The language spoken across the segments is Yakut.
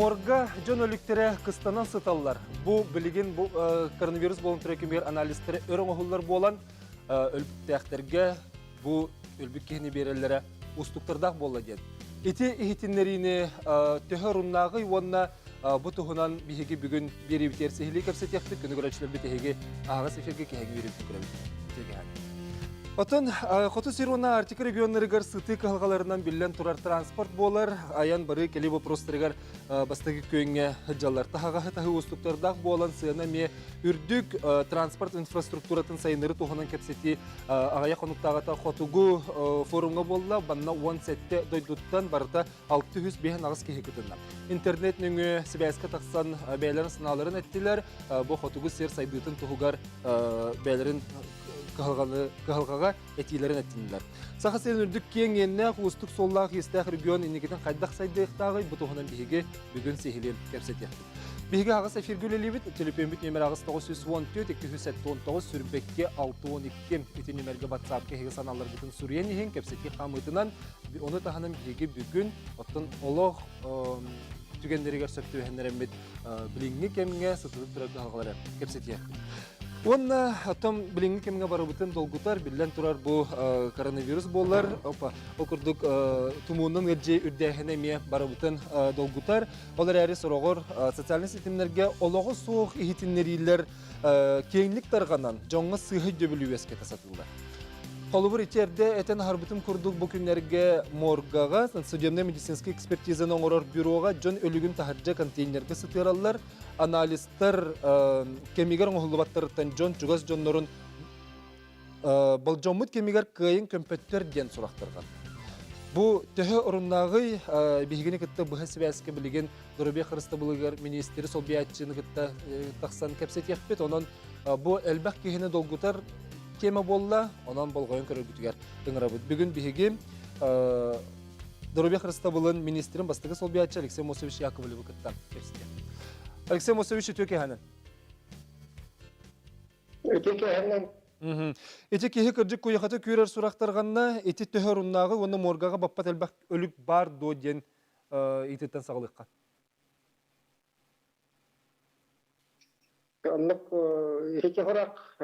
Морга дьон өлүктэрэ кыстанан сыталлар. Бу билигин бу коронавирус буолан турар кэмигэр анализтары өр оҥоһуллар буолан, өлбүттээхтэргэ бу өлбүт киһини биэрэллэрэ уустуктардаах буолла диэн. Ити иһитиннэриини төһө оруннааҕый уонна бу туһунан биһиги бүгүн биэриибитигэр сиһилии кэпсэтиэхпит. Күнү көрөөччүлэрбит эһиги аһаҕас эфиргэ киһиги биэриибитин көрөбүт. Отон Хоту сир уонна Арктика регионнарыгар сытыы кыһалҕаларынан биллэн турар транспорт буолар. Айан бары кэлии боппуруостарыгар бастакы күөҥҥэ сылдьаллар. Таһаҕаһы таһыы уустуктардаах буолан сыана эмиэ үрдүк. Транспорт инфраструктуратын сайыннарыы туһунан кэпсэтии аҕыйах хонуктааҕыта Хотугу форумҥа буолла. Манна 17 дойдуттан барыта 658 киһи кытынна. Интернет нөҥүө сибээскэ тахсан бэйэлэрин санааларын эттилэр. Бу хотугу сир сайдыытын туһугар бэйэлэрин кыһалҕаҕа этиилэрин эттиннилэр. Саха сирин үрдүк киэҥ иэннээх, уустук суоллаах-иистээх регион инникитин хайдах сайдыахтааҕый бу туһунан биһиги бүгүн сиһилиэн кэпсэтиэхпит. Биһиги аҕыс эфиргэ үлэлиибит. Төлөпүөммүт нүөмэр 8 914 279 22 62. Ити нүөмэргэ WhatsApp-ка эһиги санааларгытын суруйан иһин, кэпсэтии хаамыытынан ону таһынан биһиги бүгүн оттон олох түгэннэригэр сөп түбэһиннэрэммит билиҥҥи кэмҥэ сытытык турар кыһалҕалары кэпсэтиэхпит. Уонна оттон билиҥҥи кэмҥэ барыбытын долгутар, биллэн турар бу коронавирус буолар. Опа, ол курдук тумууннан ыалдьыы үрдээһинэ эмиэ барыбытын долгутар. Ол эрээри сороҕор социальнай ситимнэргэ олоҕо суох иһитиннэриилэр киэҥник тарҕанан, дьоҥҥо сыыһа өйдөбүлү үөскэтэ сатыыллар. Холобур, ити эрдэ этэн аһарбытым курдук бу күннэргэ моргаҕа судебнай медицинскэй экспертизаны оҥорор бюроҕа дьон өлүгүн таһырдьа контейнерга сытыараллар. Анализтар кэмигэр оҥоһуллубаттарыттан дьон чугас дьоннорун болдьоммут кэмигэр кыайын көмпөттөр диэн сурахтарган. Бу төһө оруннааҕый биһигини кытта быһа сибээскэ билигин доруобуйа харыстабылыгар министри солбуйааччыны кытта тахсан кэпсэтиэхпит. Онон бу элбэх киһини долгутар тема буолла. Онон болҕойон көрөргүтүгэр ыҥырабыт. Бүгүн биһиги доруобуйа харыстабылын министрин бастакы солбуйааччы Алексей Мосович Яковлевы кытта кэпсэтиэхпит. Алексей Мосович, үтүө киэһэнэн. Үтүө киэһэнэн. Ити киһи кырдьык куйахата күүрэр сурахтарҕанна, ити төһө оруннааҕы уонна моргаҕа баппат элбэх өлүк баар дуо диэн ыйытыттан саҕалыахха. Оннук ити сурах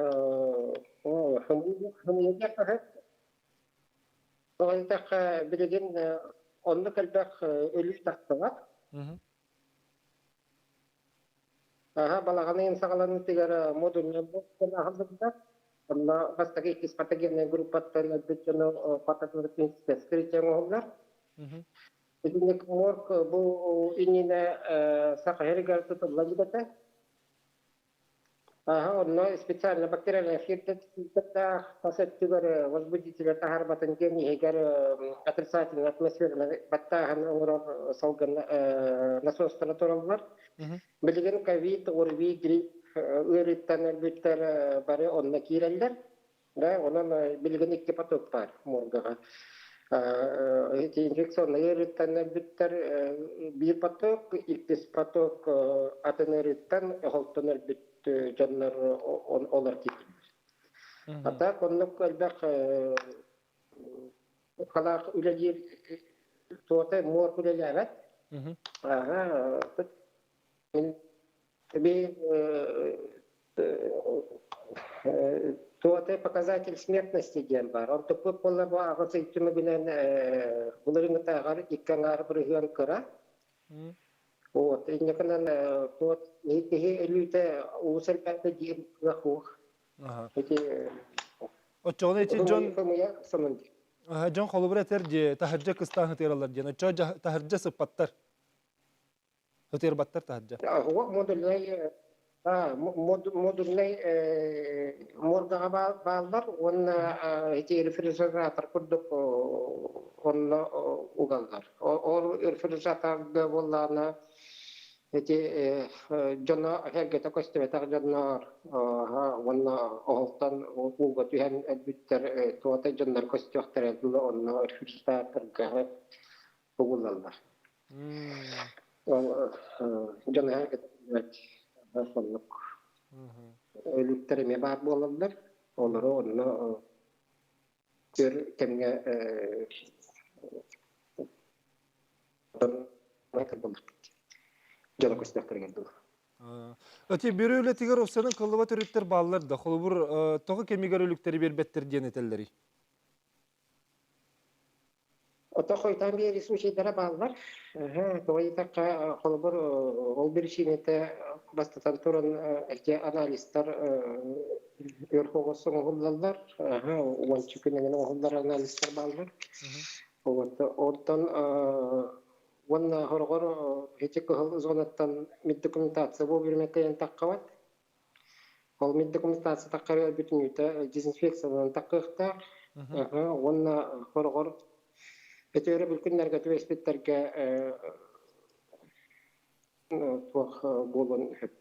хымыйыахха билигин оннук элбэх өлүү тахсыбат. Аһа, балаҕан ыйын саҕаланыытыгар модульнай аһыллыбыта. Онно бастакы иккис патогеннай группаттан өлбүт дьону патогеническай вскрытие оҥоһуллар. Итинник морг бу иннинэ Саха сиригэр тутулла илик этэ. Аһа, онно специально бактериальнай фильтрдаах тас өттүгэр возбудителя таһаарбатын диэн иһигэр отрицательный атмосфераны баттааһын оҥорор салгын насостара тураллар. Билигин ковид, ОРВИ, грипп ыарыыттан өлбүттэр бары онно киирэллэр. Да, онон билигин икки поток баар моргаҕа. Эти инфекционнай ыарыыттан өлбүттэр биир поток, иккис поток атын ыарыыттан оһолтон өлбүт дьоннор олор киирдилэр. А так оннук элбэх халаах үлэлиир туота морг үлэлээбэт. Ага, мин Туотай показатель смертности диэн баар. Онтукпут буолла бу аҕыс ый түмүгүнэн былырыыҥҥытааҕар икки аҥаар бырыһыан кыра. Вот, инньэ туот киһи өлүүтэ уус элбээтэ диэн кыах суох. Ити Оччоҕуна ити дьон дьон холобур этэр дии таһырдьа кыстаан ытыараллар диэн. Оччоҕо таһырдьа сыппаттар. Ытыарбаттар таһырдьа. Модульнай модульнай моргаҕа бааллар уонна ити рефрижератор курдук онно угаллар. Ол рефрижераторга буоллаҕына ити дьоно эргэтэ көстүбэтэх дьоннор уонна оһолтон ууга түһэн өлбүттэр туота дьоннор көстүөхтэрэ дылы онно рефрижераторга угуллаллар. Ол дьон соннук өлүктэр эмиэ баар буолаллар. Олору онно өр кэмҥэ Дьоно көстөхтөрүгэр дылы. Ати бүрү үлэтигэр овсанын кыллыба төрүттэр бааллар да, холобур, тоҕо кэмигэр өлүктэри биэрбэттэр диэн этэллэрий? Ото хойутаан биэри случайдара бааллар. Тоҕо диэтэххэ, холобур, ол биричиинэтэ бастатан туран эти анализтар өр соҕус оҥоһуллаллар. Уонча күнүнэн оҥоһуллар анализтар бааллар. Вот онтон уонна хороҕор ити кыһыл зонаттан меддокументация вовремя кыайан таххабат. Ол меддокументация таххарыгар бүтүннүүтэ дезинфекцияланан таххыахтаах. Уонна хороҕор ити өрөбүл күннэргэ түбэспиттэргэ туох буолуон сөп,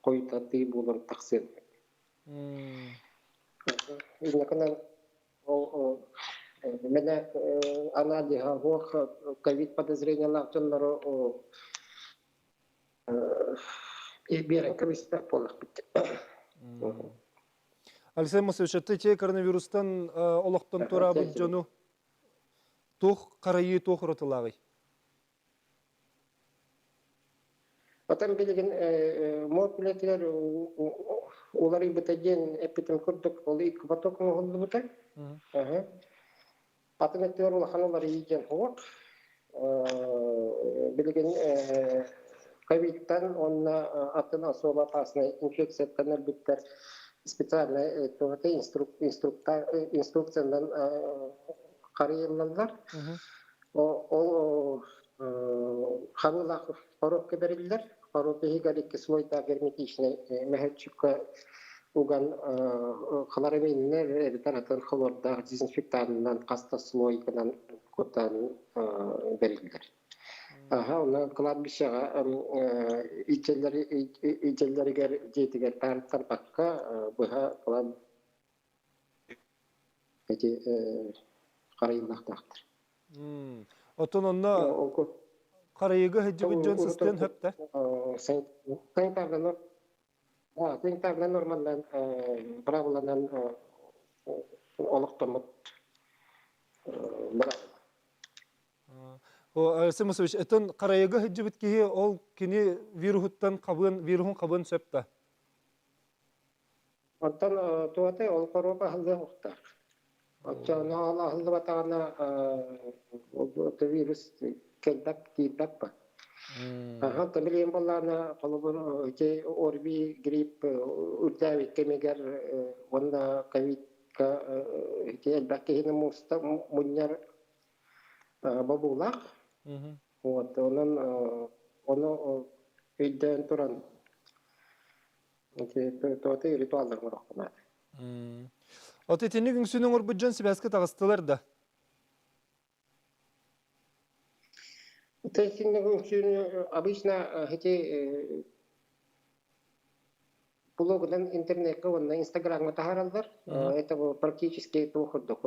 хойутатыы буолан тахсыан сөп. Иннакынан ол мене аналиһа суох ковид подозрениялаах дьоннору биэрэн кэбиспэт буоллахпыт. Алексей Мосович, те коронавирустан олохтон туораабыт дьону туох харайыы туох уратылааҕый? Отон билигин мод үлэтигэр уларыйбыта диэн эппитим курдук, ол икки поток оҥоһуллубута. Атын өттүгэр улахан уларыйыы диэн суох. Билигин ковидтан уонна атын особо опасный инфекцияттан өлбүттэр специальный инструкциянан харыйыллаллар. Ол хабыылаах коробка бэриллэр. Коробка иһигэр икки слойдаах герметичный мөһөччүккэ уган хлораминнэр эбэтэр атын хлордаах дезинфектанынан хаста слойканан кутан бэриллэр. Аха, онно кладбищеҕа илдьэллэригэр дьиэтигэр таарыттарбакка быһа клад эти харайыллахтаахтар. Оттон онно харайыыга сылдьыбыт дьон сыстыан сөп да? Санитарнай норманнан быраабыланан олохтоммут быраабыла. Алексей Мусович, этон харайыга сылдьыбыт киһи ол кини вируһуттан хабыан, вируһун хабыан сөп да? Оттон туотай ол хоруоп аһыллыах уохтаах. Оччоҕуна ол аһыллыбатаҕына вирус кэлбэт киирбэт ба. Аха, билигин буоллаҕына холобур ити ОРВИ грипп үрдээбит кэмигэр уонна ковидка ити элбэх киһини муста мунньар бобуулаах. Вот онон ону өйдөөн туран Ити ритуаллар оҥороххунаат. От итинник үҥсүүнү оҥорбут дьон сибээскэ таҕыстылар да? Итинник үҥсүүнү обычно ити блогунан интернекка уонна инстаграмҥа таһаараллар. Это практически туох курдук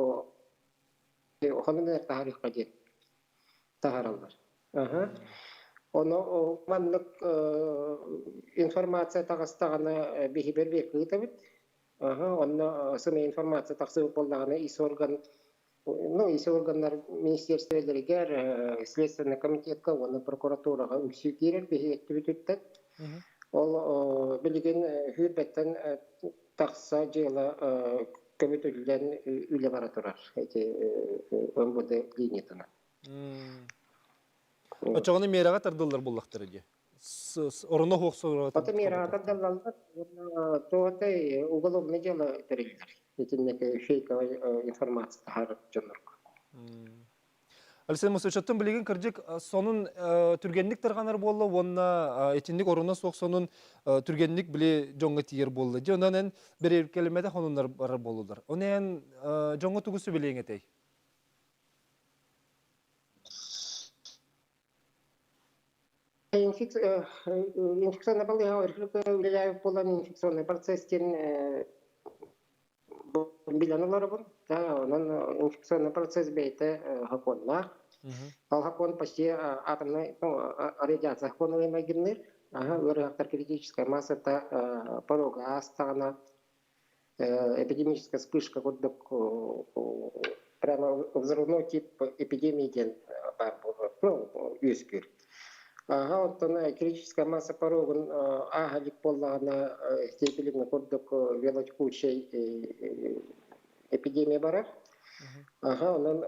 хонун таһаарыахха диэн таһаараллар. Ону маннык информация таҕыстаҕына биһибэр ыытабыт. Онно сымыйа информация тахсыбыт буоллаҕына ис орган ну ис органнар министерстволарыгар следственный комитетка уонна прокуратураҕа үҥсүү киирэр биһи өттүбүтүттэн. Ол билигин сүүрбэттэн тахса дьыала көбүтүллэн үлэ бара турар ити МВД линиятынан. Оччоҕуна миэрэҕэ тардыллар буоллахтара дии. Ороно суох Ото миэрэҕэ тардыллаллар уонна туотай уголовное дело тэриллэр. Итинник фейковай информация таһаарар дьоннорго. Алексей Мусович, оттон билигин кырдьык сонун түргэнник тарҕанар буолла уонна итинник оруна суох сонун түргэнник били дьоҥҥо тиийэр буолла. Дьэ онон эн бэрэбиркэлэммэтэх онуннар барар буоллулар. Оны эн дьоҥҥо тугу сүбэлиэҥ этэй? Инфекционный балыыһа үлэлээбит буолан инфекционный процесс диэн билэн олоробун. Да, онон инфекционный процесс бэйэтэ сокуоннаах. Ол сокуон почти атомный, ну, радиация сокуонунай майгынныыр. Ыарыһахтар критическая массата порога аастаҕына эпидемическая вспышка курдук прямо взрывной тип эпидемии диэн баар буолар, ну, үөскүүр. Аха, оттон критическая масса порогун ааһа илик буоллаҕына, степелин курдук велотекучей эпидемия барар. Аха, онон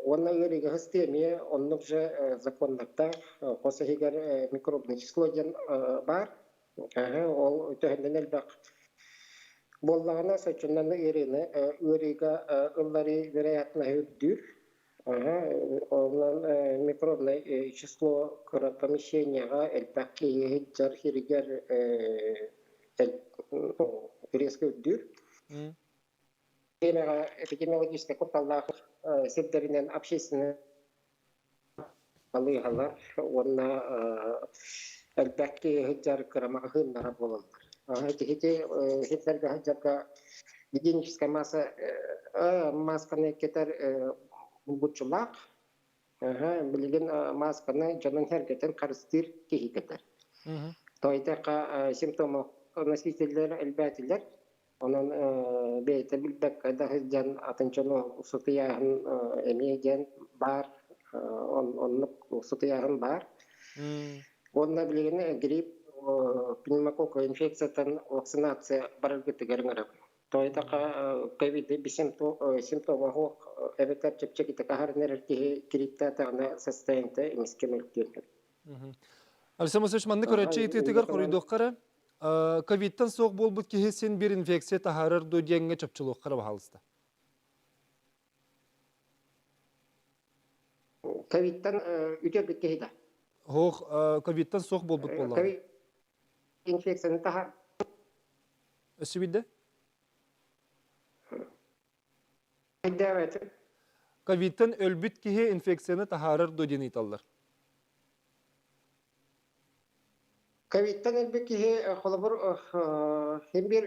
уонна ыарыыга сыстыы эмиэ оннук же законнардаах, хос иһигэр микробное число диэн баар. Аха, ол төһөннөн элбэх буоллаҕына, соччоннон ыарыыны ыарыыга ылларыы вероятноһа үрдүүр. Аха, онон микробное число кыра помещениеҕа элбэх киһи сылдьар сиригэр резко үрдүүр. Бириэмэҕэ эпидемиологическай кутталлаах сирдэринэн общественнай балыыһалар уонна элбэх киһи сылдьар кыра маҕаһыыннара буолаллар. Ити сирдэргэ сылдьарга гигиеническай масса маасканы кэтэр булгуччулаах. Билигин маасканы дьонун-сэргэтин харыстыыр киһи кэтэр. Тоҕо симптома носителлэр элбээтилэр. Онон бэйэтэ билбэккэ да сылдьан атын дьону сутуйааһын эмиэ диэн баар, оннук сутуйааһын баар. Уонна билигин грипп, пневмококк инфекциятын вакцинация бараргытыгар ыҥырабын. Тоҕо ковид симптома суох эбэтэр чэпчэкитик аһарын эрэр киһи грипптээтэҕинэ состояниета эмискэ мөлтүөн сөп. Алексей Мосович, маннык көрөөччү ыйытыытыгар хоруйдуохха эрэ. Ковидтан суох буолбут киһи син биир инфекция таһаарар дуо диэҥҥэ чопчулуохха эрэ баһаалыста. Ковидтан үтүөрбүт киһи да. Суох, ковидтан суох буолбут буоллаҕа. Ковид инфекцияны таһаар. Өссө биирдэ? Өйдөөбөтүм. Ковидтан өлбүт киһи инфекцияны таһаарар дуо диэн ыйыталлар. Ковидтан өлбүт киһи холобур син биир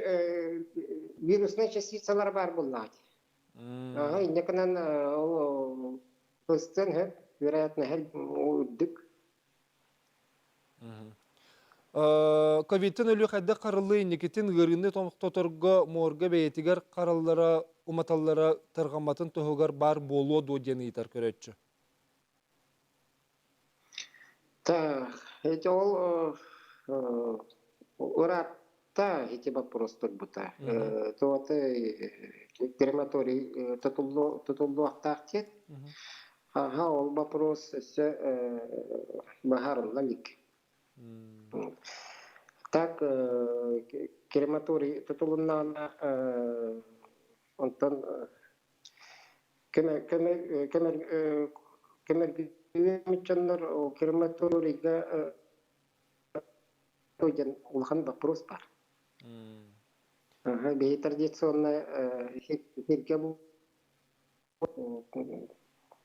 вируснай частицалар баар буоллаҕа дии. Инньэ гынан ол быстыан сөп, вероятность үрдүк. Ковидтан өлүү хайдах харыллыы инникитин ыарыыны тохтоторго морга бэйэтигэр хараллара, уматаллара тарҕамматын туһугар баар буолуо дуо диэн ыйытар көрөөччү. Так, эти ол ыраатта ити вопрос турбута. Туоты крематорий тутуллуохтаах диэн. Аха, ол вопрос өссө быһаарылла илик. Так, крематорий тутулуннаҕына, онтон көмөргүөмүт дьоннор крематорийга диэн улахан боппуруос баар. Биһи традиционно сиргэ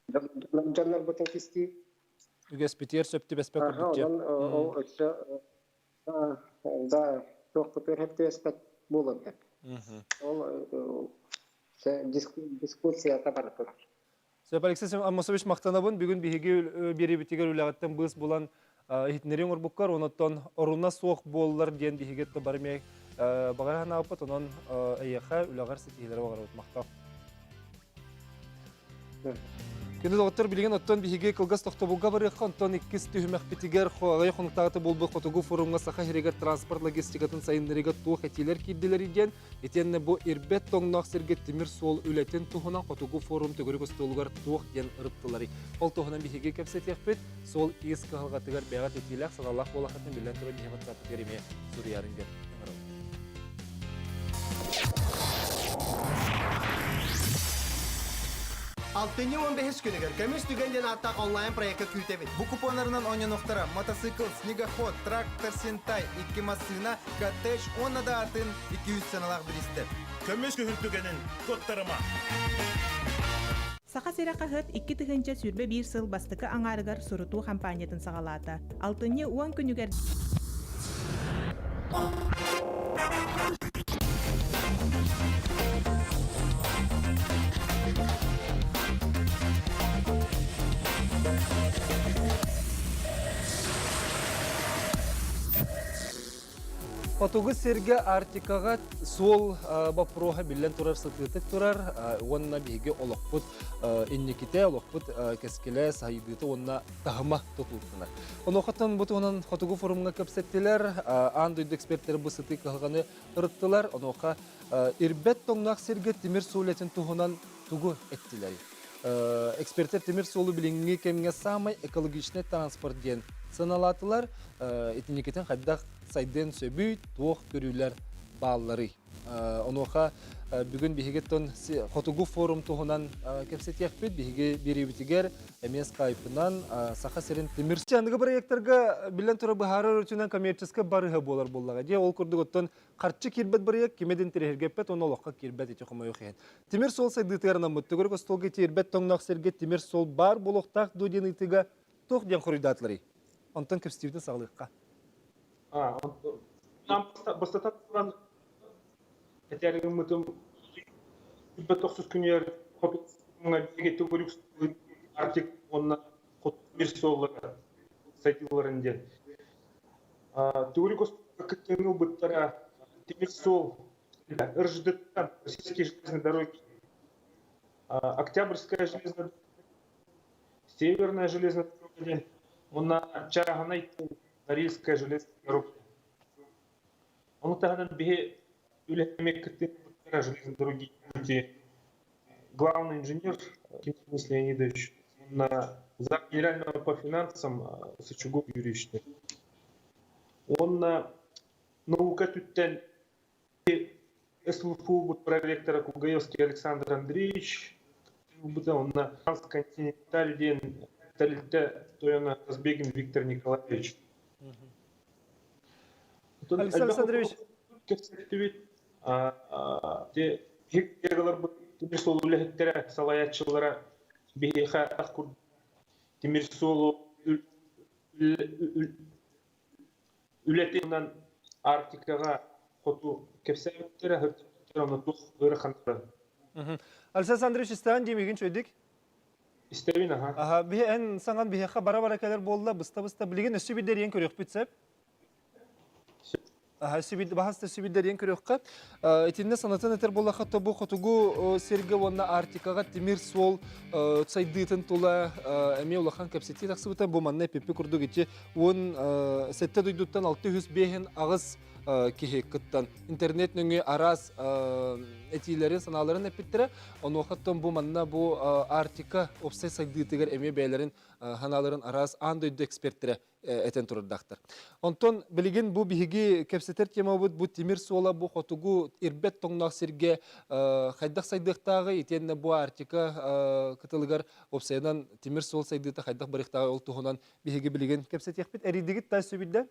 дьоннорбутун кистии. Үгэспитигэр сөп түбэспэт курдук диэн. Онон ол өссө да туохпутугар сөп түбэспэт буолуон сөп. Ол дискуссията бара турар. Сөп, Алексей Аммосович, махтанабын. Бүгүн биһиги биэриибитигэр үлэҕиттэн быыс булан иһитиннэрии оҥорбуккар, онуттан оруна суох буоллар диэн биһиги бары эмиэ баҕара санаабыппыт. Онон эйиэхэ үлэҕэр ситиһиилэри баҕарабыт. Махтал. Күндү доҕоттор, билигин оттон биһиги кылгас тохтобулга барыахха, онтон иккис түһүмэхпитигэр аҕыйах хонуктааҕыта буолбут Хотугу форумҥа Саха сиригэр транспорт логистикатын сайыннарыыга туох этиилэр киирдилэрий диэн, итиэннэ бу ирбэт тоҥноох сиргэ тимир суол үлэтин туһунан Хотугу форум төгүрүк остуолугар туох диэн ырыттыларый? Ол туһунан биһиги кэпсэтиэхпит. Суол-иис кыһалҕатыгар бэйэҕит этиилээх, санаалаах буолаххытын биллэн турар биһиги WhatsApp-ытыгар эмиэ суруйарын диэн ыҥырабыт. Алтынньы 15 күнүгэр Көмүс түгэн диэн ааттаах онлайн-проекка күүтэбит. Бу купоннарынан оонньонуохтара мотоцикл, снегоход, трактор, сентай, икки массыына, коттедж уонна да атын 200 сыаналаах бириистэр. Көмүс күһүн түгэнин куоттарыма! Саха сирэ хаһыат 2021 сыл бастакы аҥаарыгар сурутуу хампаанньатын саҕалаата. Алтынньы 10 күнүгэр Хотугу сиргэ Арктикаҕа суол боппуруоһа биллэн турар сытыытык турар уонна биһиги олохпут инникитэ, олохпут кэскилэ, сайдыыта уонна таһыма тутулуктанар. Онуохаттан бу туһунан Хотугу форумҥа кэпсэттилэр, аан дойду экспертэрэ бу сытыы кыһалҕаны ырыттылар. Онуоха ирбэт тоҥноох сиргэ тимир суол үлэтин туһунан тугу эттилэрий? Экспертэр тимир суолу билиҥҥи кэмҥэ саамай экологичнай транспорт диэн сыаналаатылар. Итинникитин хайдах сайдыан сөбүй, туох көрүүлэр баалларый? Онуоха бүгүн биһигиттэн Хотугу форум туһунан кэпсэтиэхпит. Биһиги биэриибитигэр эмиэ скайпынан Саха сирин тимир Аныгы проектарга биллэн турар быһаарар өттүнэн коммерческай барыһа буолар буоллаҕа дии. Ол курдук оттон харчы киирбэт бырайыак кимэ да интэриэһиргэппэт уонна олоххо киирбэт ити хомойуох иһин. Тимир суол сайдыытыгар анаммыт төгүрүк остуолга тиэрбэт тоҥноох сиргэ тимир суол баар буолуохтаах дуо диэн ыйытыыга туох диэн хоруйдаатыларый? Онтон кэпсэтиибитин саҕалыахха. Бастатан туран этээри гыммытым тохсус күнүгэр хоту төгүрүк Арктик уонна хоту тимир суоллара сайдыыларын диэн. Төгүрүк остуолга кыттыыны ылбыттара тимир суол РЖД-тан Российские железные дороги, Октябрьская железная Северная железная дорога диэн уонна чааһынай Норильская железная дорога. Ону таһынан биһи үлэһэммит кыттыыны железной дороги главный инженер Денис Леонидович уонна зам генерального по финансам Сычугов Юрьевич. Уонна наука өттүттэн СВФУ проректора Кугаевский Александр Андреевич ылбыта уонна Трансконтиненталь диэн тэрилтэ тойоно Разбегин Виктор Николаевич. Александр Александрович кэпсэттибит. Тимир суолу үлэһиттэрэ, салайааччылара биһиэхэ тимир суолу үлэтинэн Арктикаҕа хоту кэпсээбиттэрэ, сырдыктара, онно туох ыараханнарын. Александр Андреевич истэҕин диэмигин чөйдүк. Истэбин, аха. Аха, биһи эн саҥан биһиэхэ бара-бара кэлэр буолла, быста-быста билигин өссө биирдэ эрийэн көрүөхпүт сөп. Баһаста сүбүддэрийэн көрүөххэ. Итиннэ санатан этэр буоллахха, бу хотугу сиргэ уонна Арктикаҕа тимир суол сайдыытын тула эмиэ улахан кэпсэтии тахсыбыта. Бу манна эпиппи курдук ити 17 дойдуттан 658 киһи кыттан интернет нөҥүө араас этиилэрин, санааларын эппиттэрэ. Онуохаттан бу манна бу Арктика уопсай сайдыытыгар эмиэ бэйэлэрин санааларын араас аан дойду экспертэрэ этэн турардаахтар. Онтон билигин бу биһиги кэпсэтэр темабыт бу тимир суола бу хотугу ирбэт тоҥноох сиргэ хайдах сайдыахтааҕый итиэннэ бу Арктика кытылыгар уопсайынан тимир суол сайдыыта хайдах барыахтааҕый ол туһунан биһиги билигин кэпсэтиэхпит. Эрийдигит да сүбүдэ?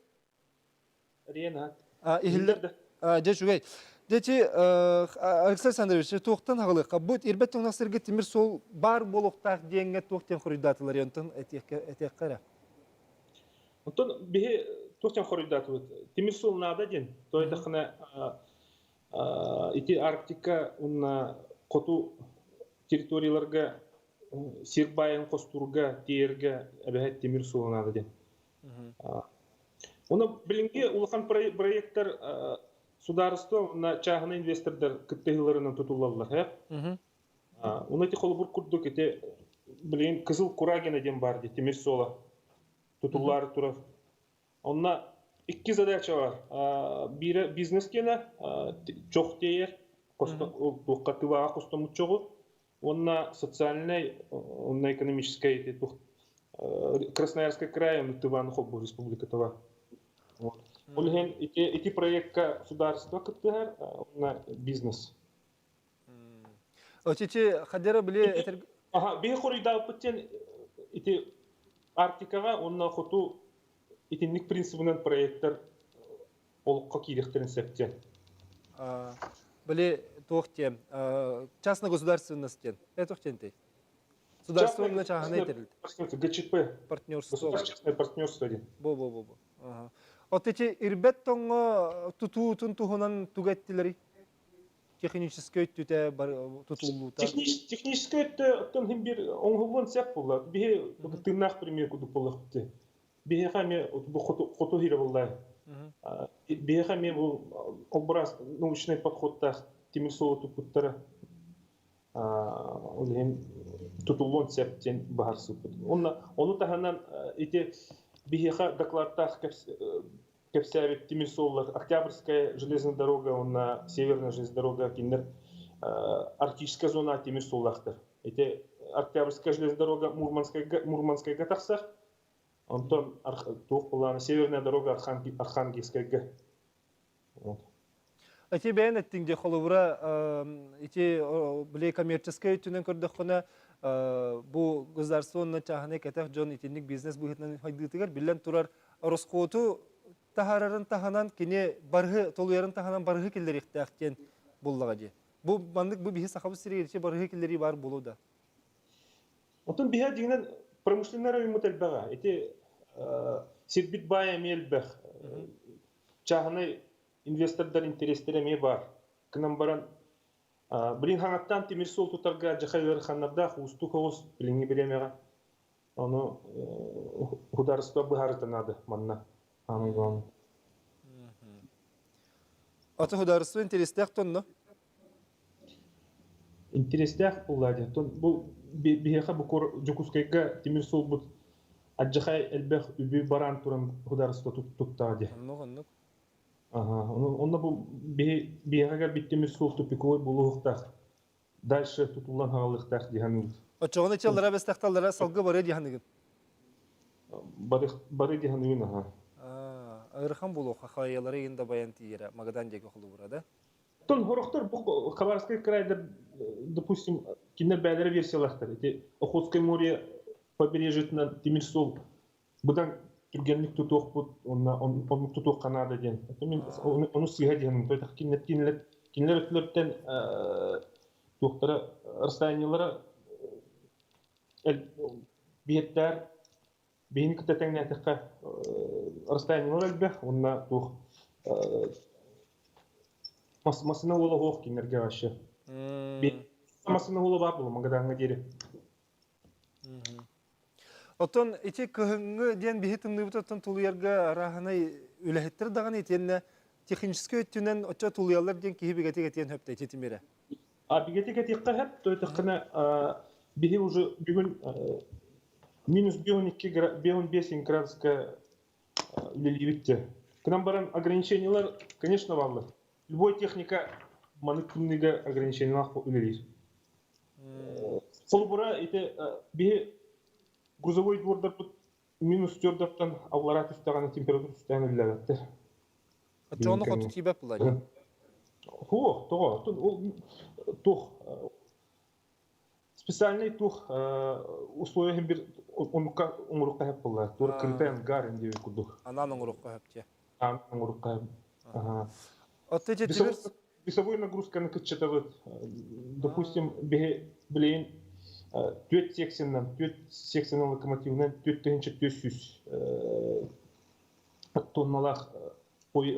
Эрийэн Иһиллэр. Дьэ үчүгэй. Дьэ Алексей Александрович, туохтан аҕалыахха? Бу ирбэт тоҥноох сиргэ тимир суол баар буолуохтаах диэҥҥэ туох диэн хоруйдаатылар онтон этиэххэ эрэ. Онтон биһи туох диэн хоруйдаатыбыт? Тимир суол наада диэн. Тоойдоххуна ити Арктика уонна хоту территорияларга сир баайын хостуурга, тиэйэргэ эбэһэт тимир суола наада диэн. Уонна билиҥҥи улахан проектар судаарыстыба уонна чааһынай инвестордар кыттыһыыларынан тутуллаллар. Уонна ити холобур курдук ити билигин Кызыл Курагина диэн баар дии тимир суола тутуллаары турар. Онно икки задача бар. Биирэ бизнес киэнэ чох тиэйэр, туохха тываҕа хостоммут чоҕу уонна социальнай уонна экономическай Красноярскай край онно Тываны холбуур республика тыва. Ол иһин ити, ити проекка судаарыстыба кыттыһар уонна бизнес. Очичи хадера били этер Аха, биһи хоруйдаабыппыт диэн ити Арктикаҕа уонна хоту итинник принцибынан проекттар олоххо киириэхтэрин сөп диэн. Били туох диэн частно-государственность диэн. Это туох диэн Государственное чааһынай тэрилтэ. ГЧП. Партнерство. Государственное партнерство диэн. Бу-бу-бу-бу. От ити ирбэт тоҥҥо тутуутун туһунан тугу эттилэрий? Техническэй өттүтэ тутуллуута. Техническэй өттө оттон хин бир оҥоһуллуон сөп буолла. Биһи тыыннаах пример курдук буоллахпыт. Биһиэхэ эмиэ хоту хире буолла. Биһиэхэ эмиэ бу образ научнай подходтаах тимир суолу туппуттара ол иһин тутуллуон сөп диэн быһаарсыбыппыт. Онно ону таһынан ити биһиэхэ докладтаах кэпсээбит тимир суоллар Октябрьская железная дорога уонна Северная железная дорога кинилэр Арктическая зона тимир суоллаахтар. Ити Октябрьская железная дорога Мурманскайга, Мурманскайга тахсар, онтон туох былаана Северная дорога Архангельскайга. Вот. Ити бэйэн эттиҥ дии холобура ити били коммерческай өттүнэн көрдөххүнэ бу государство уонна чааһынай кэтэх дьон итинник бизнес быһыытынан хайдыытыгар биллэн турар ороскуоту таһаарарын таһынан кини барыһы толуйарын таһынан барыһы киллэриэхтээх диэн буллаҕа дии. Бу маннык бу биһи Сахабыт сиригэр ити барыһы киллэрии баар буолуо да? Оттон биһи дьиҥинэн промышленнай райоммут элбэҕэ. Ити сирбит баайа эмиэ элбэх. Чааһынай инвестордар интэриэстэрэ эмиэ баар. Гынан баран, билин хаҥаттаан тимир суол тутарга дьахай ыараханнардаах уустук оҕус билиҥҥи бириэмэҕэ. Ону государство быһаарыта наада манна. Самый главный. Аты государство интэриэстээх тонно? Интэриэстээх буолла диэн. Бу биһиэхэ бу Дьокуускайга тимир суолбут адьахай элбэх үбү бараан туран государство туттаа диye. Оннук, оннук. Ага, онно бу биһиэхэ кэлбит тимир суол тупиковой буолуохтаах. Дальше тутуллан хаалыахтаах дии саныыбыт. Оччоҕуна чаллара бэстэхталлара салгы барыа дии саныгын? Бары дии саныыбын, аха. Ыарахан буолуохха хайалары иһин да байан тиийэрэ Магадан диэки холобура да? Тон хорохтор бу Хабаровскай крайдар, допустим, кинилэр бээлэрэ версиялаахтар. Ити Охотское море побережьетынан тимир суол быдан түргэнник тутуохпут уонна оннук тутуохха наада диэн. Мин ону сыыһа диэн кинилэр кинилэр кинилэр өттүлэртэн туохтара расстояниелара биһиэттээр биһини кытта тэҥнээтэххэ расстояниелар элбэх уонна туох массыына уола суох кинилэргэ вообще. Массыына уола баар буолла Магадаҥҥа диэри. Оттон ити кыһыҥҥы диэн биһи тымныыбыт оттон тулуйарга арааһынай үлэһиттэр даҕаны итиэннэ техническэй өттүнэн оччо тулуйаллар диэн киһи бигэтик этиэн сөп ити тимирэ. А бигэтик этиэххэ сөп, то этиххинэ биһи уже бүгүн минус 12 градуска үлэлиибит те. Кынан баран ограничениялар, конечно, бааллар. Любой техника маны тымныыга ограничениялаах үлэлиир. Холобура, ити биһи грузовой двордарбыт минус төрдөртөн аллараа түстэҕинэ температура түстээн үллэбэттэр. Оччоҕуна хоту тиийбэт буолла дии. Хуох, тоҕо? Ол туох специальный туох условия иһин бир онукка оҥорукка хэп буолла. Туор крытый ангар диэбит курдук. Анаан оҥорукка хэп дии. Анаан оҥорукка хэп. Отто ити Весовой нагрузканы кыччатабыт. Допустим, биһи билигин түөрт секциянан, түөрт секциянан локомотивынан 4400 тонналаах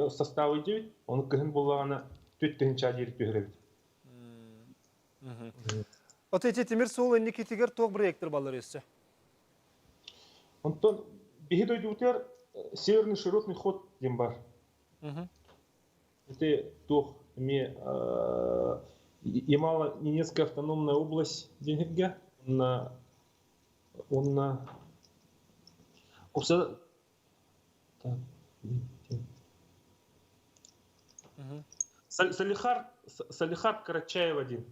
составы диэбит. Ону кыһын буоллаҕына 4000 диэри түһэрэбит. Ото ити тимир суол инникитигэр туох проектор баллар өссө? Онтон биһи дойдубутугар Северный широтный ход диэн бар. Ити туох эмиэ Ямало-Ненецкая автономная область диэн онно онно Курса Салихард Салихард Карачаева диэн.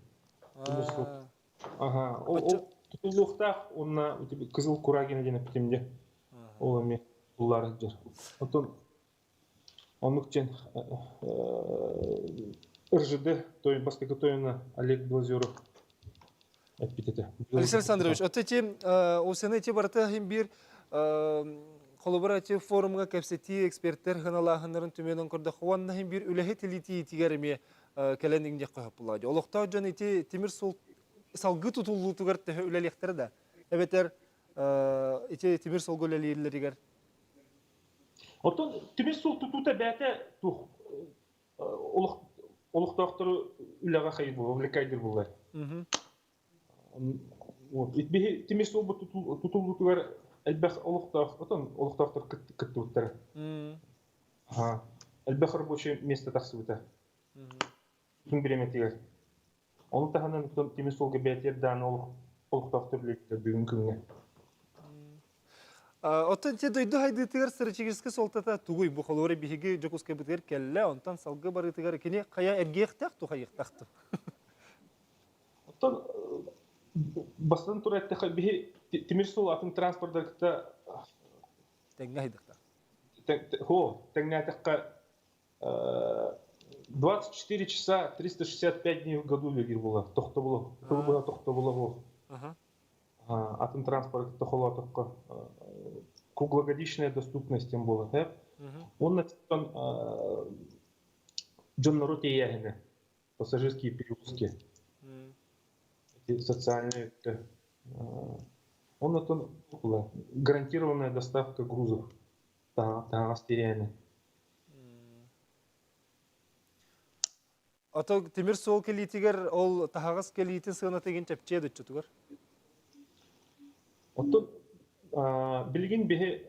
Ага, ол тутуллуохтаах уонна Кызыл Курагина диэн эппитим дии. Ол эмиэ туллар дьэр. Оттон оннук диэн РЖД той бастакы тойоно Олег Белозеров эппит этэ. Алексей Александрович, вот эти осены эти барыта иһин биир холобура эти форумҥа кэпсэтии эксперттэр сыаналааһыннарын түмүгүнэн көрдөххө уонна иһин биир үлэһит илиитиитигэр эмиэ кэлэн иҥниэххэ сөп буолла. Олохтоох дьон ити тимир суол салгыы тутуллуутугар төһө үлэлиэхтэрэ да эбэтэр ити тимир суолга үлэлииллэригэр Оттон тимир суол тутуута бэйэтэ туох олох олохтоохтору үлэҕэ хайыр буолар, увлекайдыр буолар. Вот. Биһи тимир суолбут тутуллуутугар элбэх олохтоох, отон олохтоохтор кыттыбыттара. Элбэх рабочий место тахсыбыта. Бүтүн бириэмэтигэр. Ону таһынан тимир суолга бэйэтигэр дааны олохтоохтор үлэлииллэр бүгүн күҥҥэ. Оттон ити дойду хайдыытыгар стратегическай суолтата тугуй? Бу холуора биһиги Дьокуускайбытыгар кэллэ, онтон салгыы барыытыгар кини хайа эргиэхтээх ту хайыахтаах ту? Оттон бастатан турар эттэххэ, биһи тимир суол атын транспорттары кытта тэҥҥэ хайдахтаах. Хо, тэҥнээтэххэ 24 часа 365 дней в году үлэлиир буолар. Тохтобулу, тылы быһа тохтобула буол. Атын транспорт кытта холоотоххо круглогодичная доступность диэн буолар. Уонна дьоннору тиэйээһинэ, пассажирские перевозки, социальные өттө. Оннотон гарантированная доставка грузов таһаҕас тиэйээһинэ. Ото тимир суол кэлиитигэр ол таһаҕас кэлиитин сыаната игин чэпчиэ доччутугар? Оттон билигин биһи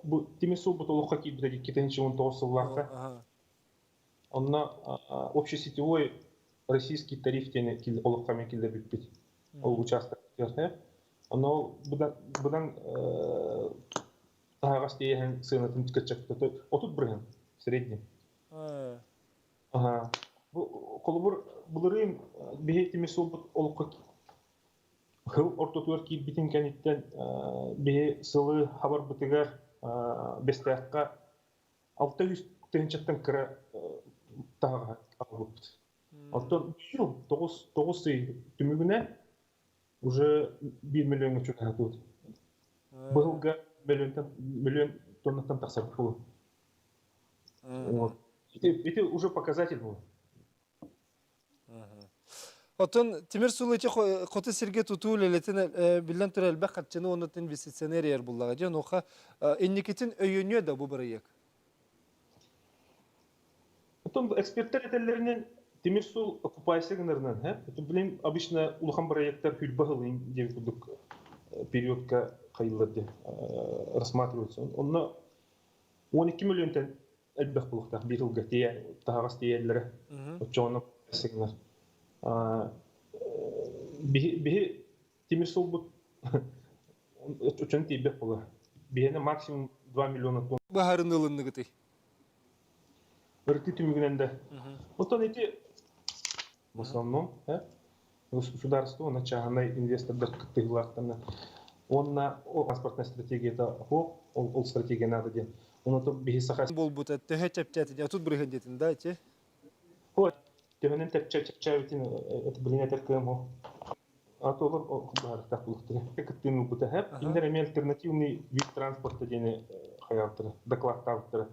бу тимир суолбут олоххо киирбитэ 2019 сыллаахха. Онно общесетевой российский тариф диэн олоххо эмиэ киллэрбиппит. Ол участок. Онно ол быдан таһаҕас тиэйэһин сыанатын кыччаппыта 30% средний. Аха. Бу холобур былырыын биһи тимир суолбут олоххо хыл ортотугар киирбитин кэнниттэн биһи сылы хабарбытыгар Бэстээххэ 600 тыһыынчаттан кыра таһаҕаһы аҕалбыппыт. Оттон быйыл 9 ый түмүгүнэн уже 1 миллиоҥҥа чугаһатыбыт. Быһылга миллионтан миллион тоннаттан тахсар буолуо. Вот. Ити уже показатель был. Оттон тимир суол ити хоту сиргэ тутуу үлэлэтин биллэн турар элбэх харчыны уонна инвестиционер ер буллаҕа дьон оха инникитин өйөнүө да бу бырайыак? Оттон эксперттэр этэллэринэн тимир суол окупайся гынарынан, это, блин, обычно улахан проекттар хүлбэ хылын диэн курдук периодка хайыллар диэн рассматриваются. Онно 12 миллионтан элбэх буолуохтаах биир сылга тиийэ таһаҕас тиийэллэрэ оччоҕуна сыгынар биһи тимир суолбут оччону тиийбэт буолар биһиэнэ максимум 2 миллиона тонна быһаарыныы ылынныгытый ырытыы түмүгүнэн да оттон ити в основном государство уонна чааһынай инвестордар кыттыһыылаахтарына уонна транспортная стратегията ол ол стратегия надо диэн оното биһи саха буолбута төһө чэпчээтин 30% диэтин да ити төһөнөн чэпчээбитин билин этэр кыам ол а то олор быһаарыктаах булуктара кыттыын ылбыта хэп кинилэр эмиэ альтернативный вид транспорта диэни хайаабыттара докладтаабыттара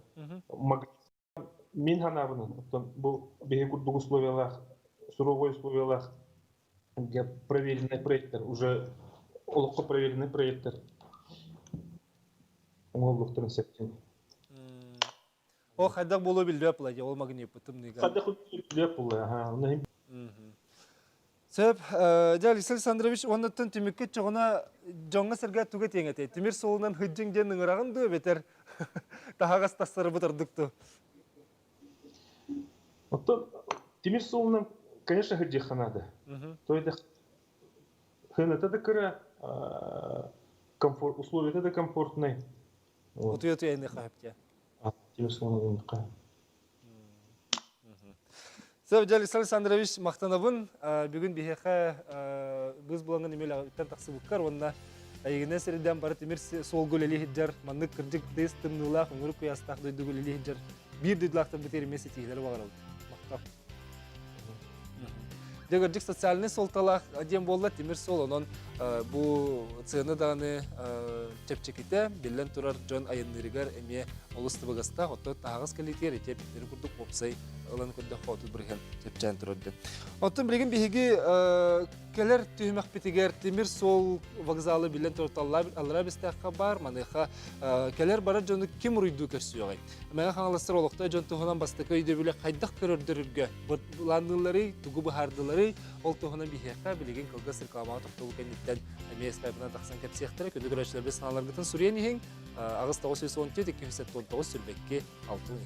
Мин санаабынан, оттон бу биһи курдук условиялаах, суровой условиялаах проверенный проекттар, уже олоххо проверенный проекттар оҥоһуллуохтарын сөп. Ол хайдах буолуо биллибэт буолла дии, ол магниппыт тымныыга. Хайдах биллибэт буолла, аха. Сөп. Дьэ, Алексей Александрович, уоннаттан түмүккэ чоҕуна дьоҥҥо-сэргэ туга этиэҥ этэй? Тимир суолунан сылдьыҥ диэн ыҥыраҕын дуо эбэтэр таһаҕас тахсарыбыт ордук дуо? Оттон тимир суолунан, конечно, сылдьыахха наада. То есть сыаната да кыра, комфорт, условията да комфортнай. Утуйа-утуйа инниэхэ сөп Тимир суолунан инниэхэ. Сөп, дьэ, Александр Александрович, махтанабын. Бүгүн биһиэхэ быыс булаҥҥын эмиэ тахсыбыккар уонна эйигинэн сирдэн бары тимир суолга үлэлии сылдьар, маннык кырдьык тыйыс тымныылаах, өҥүрүк куйаастаах дойдуга үлэлии сылдьар биир дойдулаахтар бытыыр эмиэ ситиһиилэри баҕарабыт. Махтал. Дьэ, кырдьык социальнай суолталаах диэн буолла тимир суол, онон бу сыана даҕаны чэпчэкитэ, биллэн турар дьон айанныырыгар эмиэ олус табыгастаах, оттон таһаҕас кэлиитигэр ити эппиттэрин курдук уопсай ылан көрдөххө 30% чэпчээн турар диэн. Оттон билигин биһиги кэлэр түһүмэхпитигэр тимир суол вокзалы биллэн турар аллараа Бэстээххэ баар, маныаха кэлэр барар дьону ким уруйдуу көрсүөҕэй? Мэҥэ Хаҥаластар олохтоох дьон туһунан бастакы өйдөбүлү хайдах көрөрдөрүргэ былаанныылларый, тугу быһаардыларый, ол туһунан биһиэхэ билигин кылгас рекламаҕа тохтобул кэнниттэн эмиэ скайпынан тахсан кэпсиэхтэрэ. Күндү көрөөччүлэрбит санааларгытын суруйан иһиҥ. 8 914 279 22 62.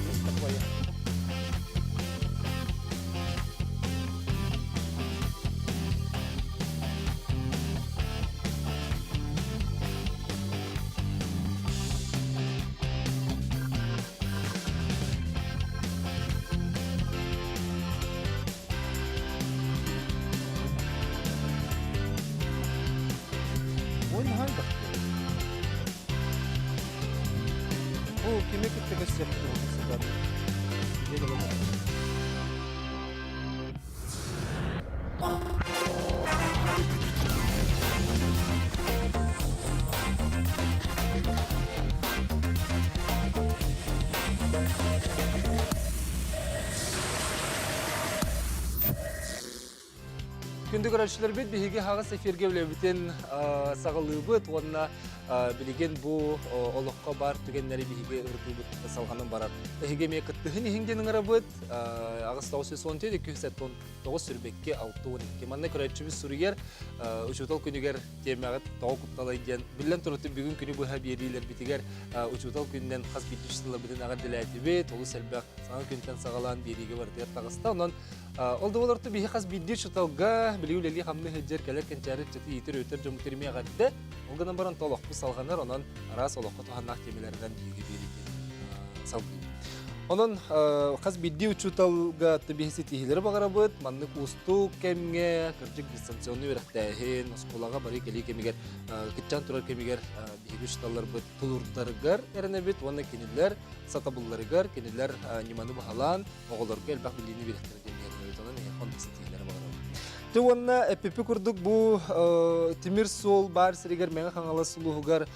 Есть такое. Ой, наһаа элбэх. Бу кими кытта көрсүөхпүт сытар? Күндү көрөөччүлэрбит биһиги хаҕыс эфиргэ үлэбитин саҕалыыбыт уонна билигин бу олоххо баар түгэннэри биһиги ырытыыбыт салҕанан барар. Эһиги эмиэ кыттыһын иһин диэн ыҥырабыт. 8 914 279 сүрбэкки 62. Манна көрөөччүбүт суруйар учуутал күнүгэр тиэмэҕит тоҕо кутталай диэн биллэн турар бүгүн күнү быһа биэриилэрбитигэр учуутал күнүнэн хас биирдии учууталларбытын эҕэрдэлээтибит олус элбэх саҥа күнтэн саҕалаан биэриигэ барытыгар таҕыста онон ол да буолар биһи хас биирдии учууталга билии үлэлии хамныы сылдьар кэлэр кэнчээри ыччаты иитэр өтөр дьоммут эмиэ эҕэрдэ ол гынан баран олохпут салҕанар онон араас олоххо туһаннаах тиэмэлэринэн биһиги биэриитин салгыыбыт Онон хас биирдии учууталга биһи ситиһиилэри баҕарабыт. Маннык уустук кэмҥэ, кырдьык дистанционный үөрэхтээһин, оскуолаҕа барыы кэлии кэмигэр, кыччаан турар кэмигэр биһиги учууталларбыт тулуурдарыгар эрэнэбит уонна кинилэр сатабылларыгар, кинилэр ньыманы баһылаан, оҕолорго элбэх билиини биэриэхтэрэ диэн эрэнэбит. Онон эһиэхэ оннук ситиһиилэри баҕарабыт. Дьэ уонна эппиппит курдук бу тимир суол баар сиригэр Мэҥэ Хаҥалас улууһугар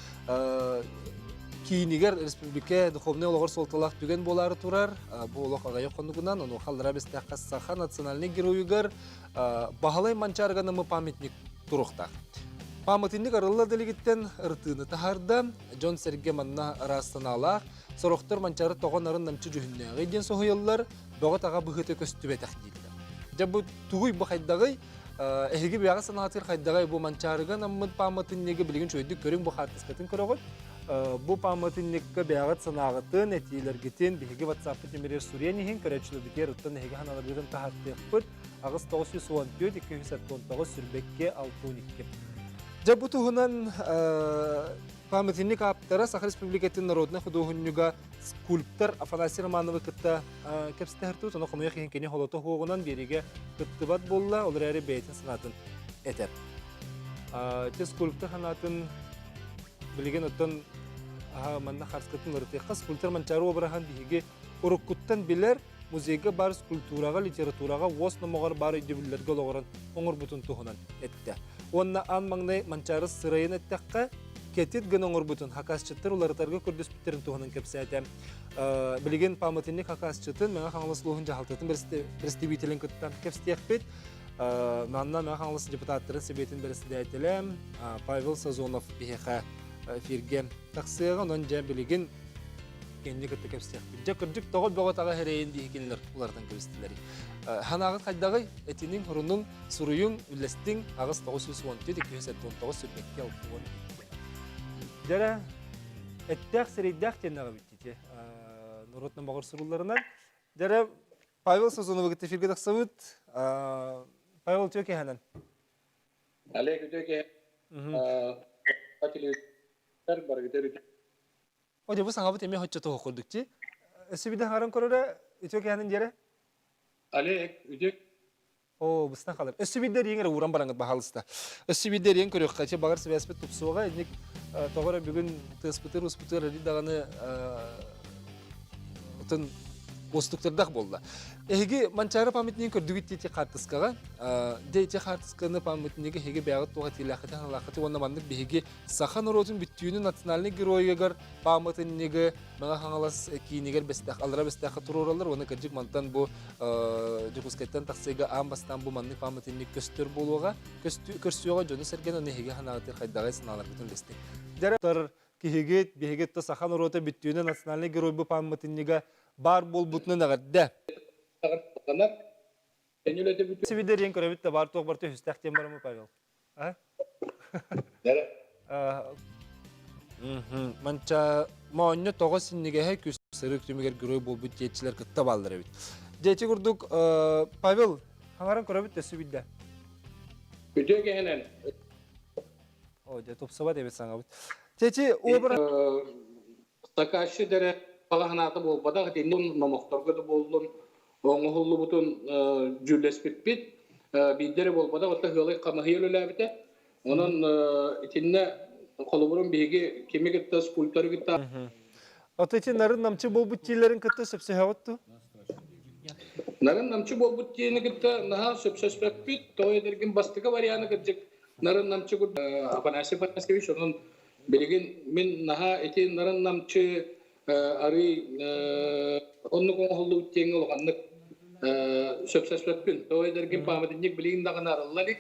киинигэр республика духовнай олоҕор суолталаах түгэн буолаары турар. Бу олох аҕыйах хонугунан, онуоха аллараа бэстээххэ саха национальнай геройугар Баһылай Манчаарыга намы памятник туруохтаах. Памятник арылла дэлигиттэн ырытыыны таһаарда. Дьон-сэргэ манна араас санаалаах. Сорохтор Манчаары тоҕо нарын намчы дьүһүннээҕий диэн соһуйаллар, бөҕө-таҕа быһыыта көстүбэтэх дииллэр. Дьэ бу тугуй бу хайдаҕый? Эһиги бэйэҕит санаатыгар хайдаҕай бу Манчаарыга анаммыт пааматынньыгы билигин үчүгэйдик көрүҥ бу хаартыскатын көрөҕүт. Бу пааматынньыкка бэйэҕит санааҕытын, этиилэргитин биһиги WhatsApp-пыт нөмеригэр суруйан иһин, көрөөччүлэрбитигэр оттон эһиги санааларгытын таһаартыахпыт. 8 914 279 сүрбэккэ 612. Дьэ бу туһунан пааматынньык ааптара Саха Республикатын народнай худуоһунньуга скульптор Афанасий Романовы кытта кэпсэтэр Ону хомойуох иһин кини холото хуоҕунан биэриигэ кыттыбат буолла, ол эрээри бэйэтин санаатын этэр. Те скульптор санаатын билигин оттон манна харскатын ырытыахха скульптор Манчаары обраһын биһиги уруккуттан билэр музейга баар скульптураҕа, литератураҕа уос номоҕор баар өйдөбүллэргэ олоҕуран оҥорбутун туһунан эттэ. Уонна аан маҥнай Манчаары сырайын эттэххэ, кэтит гына оҥорбутун хакасчыттар уларытарга көрдөспүттэрин туһунан кэпсээтэ. Билигин пааматынньык хакасчытын Мэҥэ Хаҥалас улууһун дьаһалтатын представителин кытта кэпсэтиэхпит. Манна Мэҥэ Хаҥалас депутаттарын сэбиэтин бэрэссэдээтэлэ Павел Сазонов биһиэхэ эфиргэ тахсыаҕа. Онон дьэ билигин кэнни кытта кэпсиэхпит. Дьэ кырдьык тоҕо бөҕө-таҕа эрэйин биһи кинилэр уларытан кэбистилэр. Ханаҕыт хайдаҕый? Этиниҥ, хорунуҥ, суруйуҥ, үллэстиҥ 8 914 279 сүрбэкки 62. Дьэрэ, эттээх сирэйдээх диэн бүттити. Норуот номоҕор сурулларынан. Дьэрэ, Павел Сазоновы кытта эфиргэ тахсабыт. Павел үтүө киэһэнэн. Олег үтүө киэһэ. Барыгытыр үтүө О, дьэ бу саҥабыт эмиэ хоччо туһу курдук дии. Өссө биирдэ хаҥаран көрөрө, үтүө кэһэнин диэрэ. Олег, үтүө. Оо, быстан халар. Өссө биирдэ эриэҥ эрэ ууран бараҥыт баһаалыста. Өссө биирдэ эриэҥ көрүөххэ, чэ баҕар сибээспит тупсуоҕа, инник тоҕо эрэ бүгүн тыаспытыыр, успутугар эри даҕаны отун. Уустуктардаах буолла. Эһиги Манчаары памятнигын көрдүгүт дии хаартыскаҕа. Дьэ ити хаартысканы памятниги эһиги бэйэҕит туох этиилээххитин санаалааххытый уонна маннык биһиги саха норуотун бүттүүнүн национальнай геройугар пааматынньыгы Мэҥэ Хаҥалас киинигэр Бэстээх Аллара Бэстээххэ туруораллар уонна кырдьык мантан бу Дьокуускайтан тахсыыга аан бастаан бу маннык пааматынньык көстөр буолуоҕа. Көрсүөҕэ дьону-сэргэни уонна эһиги санааҕытыгар хайдаҕый санааларгытын үллэстиҥ. Дьэ, киһигит, биһигит да саха норуота бүттүүнэ национальнай геройбу пааматынньыга баар буолбутунан эҕэрдэ! Сибидериэн көрөбүт да баар туох барыта үһүстээх диэн барамы Павел. А? Манча моонньо тоҕо синнигэһэ күс сырык түмүгэр герой буолбут диэччилэр кытта бааллар эбит. Дьэчи курдук Павел хаҥаран көрөбүт да сүбүйдэ. Үтүө киһинэн О, дьэ тупсабат эбит саҥабыт. Чэчи образ Заказчыт эрэ баҕа буолбатах, итиннэ номохторго да буоллун, оҥоһуллубутун дьүүллэспиппит. Биирдэ эрэ буолбатах, оттон ыалый хамыһыйа үлэлээбитэ. Онон итиннэ холобурун биһиги кими кытта скульпторы кытта Ото ити нарын намчы буолбут дииллэрин кытта сөпсөһөҕүт дуу? Нарын намчы буолбут диэни кытта наһаа сөпсөспөппүт. Тоҕо эдэргин бастакы варианы кырдьык нарын намчы Афанасий Афанасьевич онон билигин мин наһаа ити нарын намчы арый оннук оҥоһуллубут диэҥҥэ улаханнык сөпсөспөппүн. Тоҕо эдэргин пааматынньык билигин даҕаны арылла илик.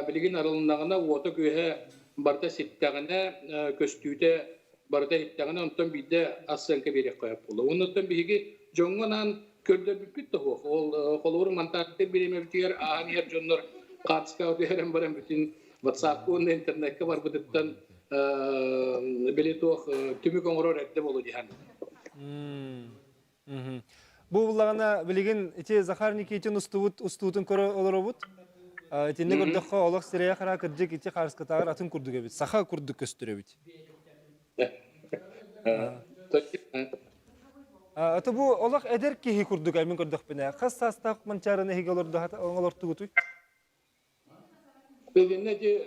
Билигин арылыннаҕына уота-күөһэ барыта ситтэҕинэ, көстүүтэ барыта иһиттэҕинэ, онтон биирдэ ассыаҥка биэриэххэ сөп буолуо. Оннуттан биһиги дьоҥҥо анаан көрдөрбүппүт да суох. Ол холобур монтажтыыр бириэмэбитигэр ааһан иһэр дьоннор хаартыскаҕа түһэрэн баран бүтүн WhatsApp уонна интернеккэ барбытыттан били туох түмүк оҥорор эрдэ буолуо дии саныыбын. Бу буллаҕына билигин ити Захар Никитин устубут устуутун көрө олоробут. Итиннэ көрдөххө олох сирэйэ хара кырдьык ити хаарыскатааҕар атын курдук эбит. Саха курдук көстөр эбит. Аты бу олох эдэр киһи курдук мин көрдөхпүнэ. Хас саастаах манчаарыны эһиги олордугутуй? Билиннэ ити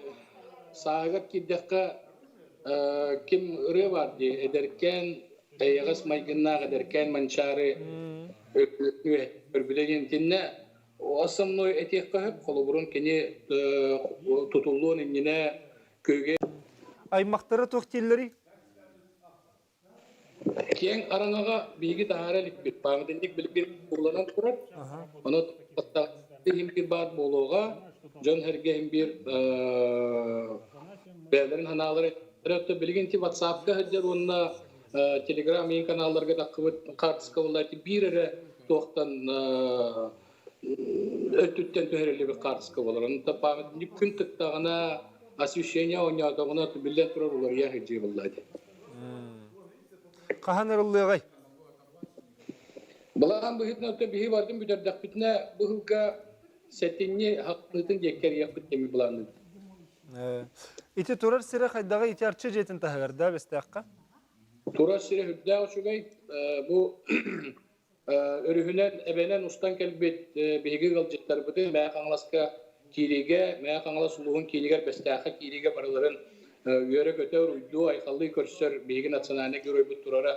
сааһыгар киирдэххэ ким ырыа баар дии эдэркээн эйэҕэс майгыннаах эдэркээн Манчаары көрбүтэ диэн итиннэ основной этиэххэ сөп холобурун кини тутуллуон иннинэ күөгэй Аймахтара туох дииллэрий? Киэҥ араҥаҕа биһиги таһаара иликпит. Пааматынньык билигин кууланан турар. Ону иһин биир баар буолуоҕа. Дьон-сэргэ иһин биир бэйэлэрин санаалара билигин ити WhatsApp-ка сылдьар уонна Telegram иин каналларга таххыбыт хаартыска буолла ити биир эрэ туохтан өттүттэн түһэриллибит хаартыска буолар. Онон пааматынньык күн тыктаҕына, освещение оонньоотоҕуна биллэн турар уларыйа сылдьыы буолла ити. Хаһан ырыллыаҕай? Былаан быһыытынан өттө биһи бардын бүтэрдэхпитинэ бу сылга сэтинньи хахтыытын диэки кэрийэхпит диэн былаанныыбыт. Ити турар сирэ хайдаҕый ити Арчы дьиэтин таһыгар да Бэстээххэ? Турар сирэ үрдээх үчүгэй. Бу Өрүһүнэн, эбэнэн устан кэлбит биһиги ыалдьыттарбытын Мэҥэ Хаҥаласка киириигэ, Мэҥэ Хаҥалас улууһун киинигэр Бэстээххэ киириигэ барыларын үөрэ-көтө, уруйдуу, айхаллыы көрсөр биһиги национальнай геройбут турара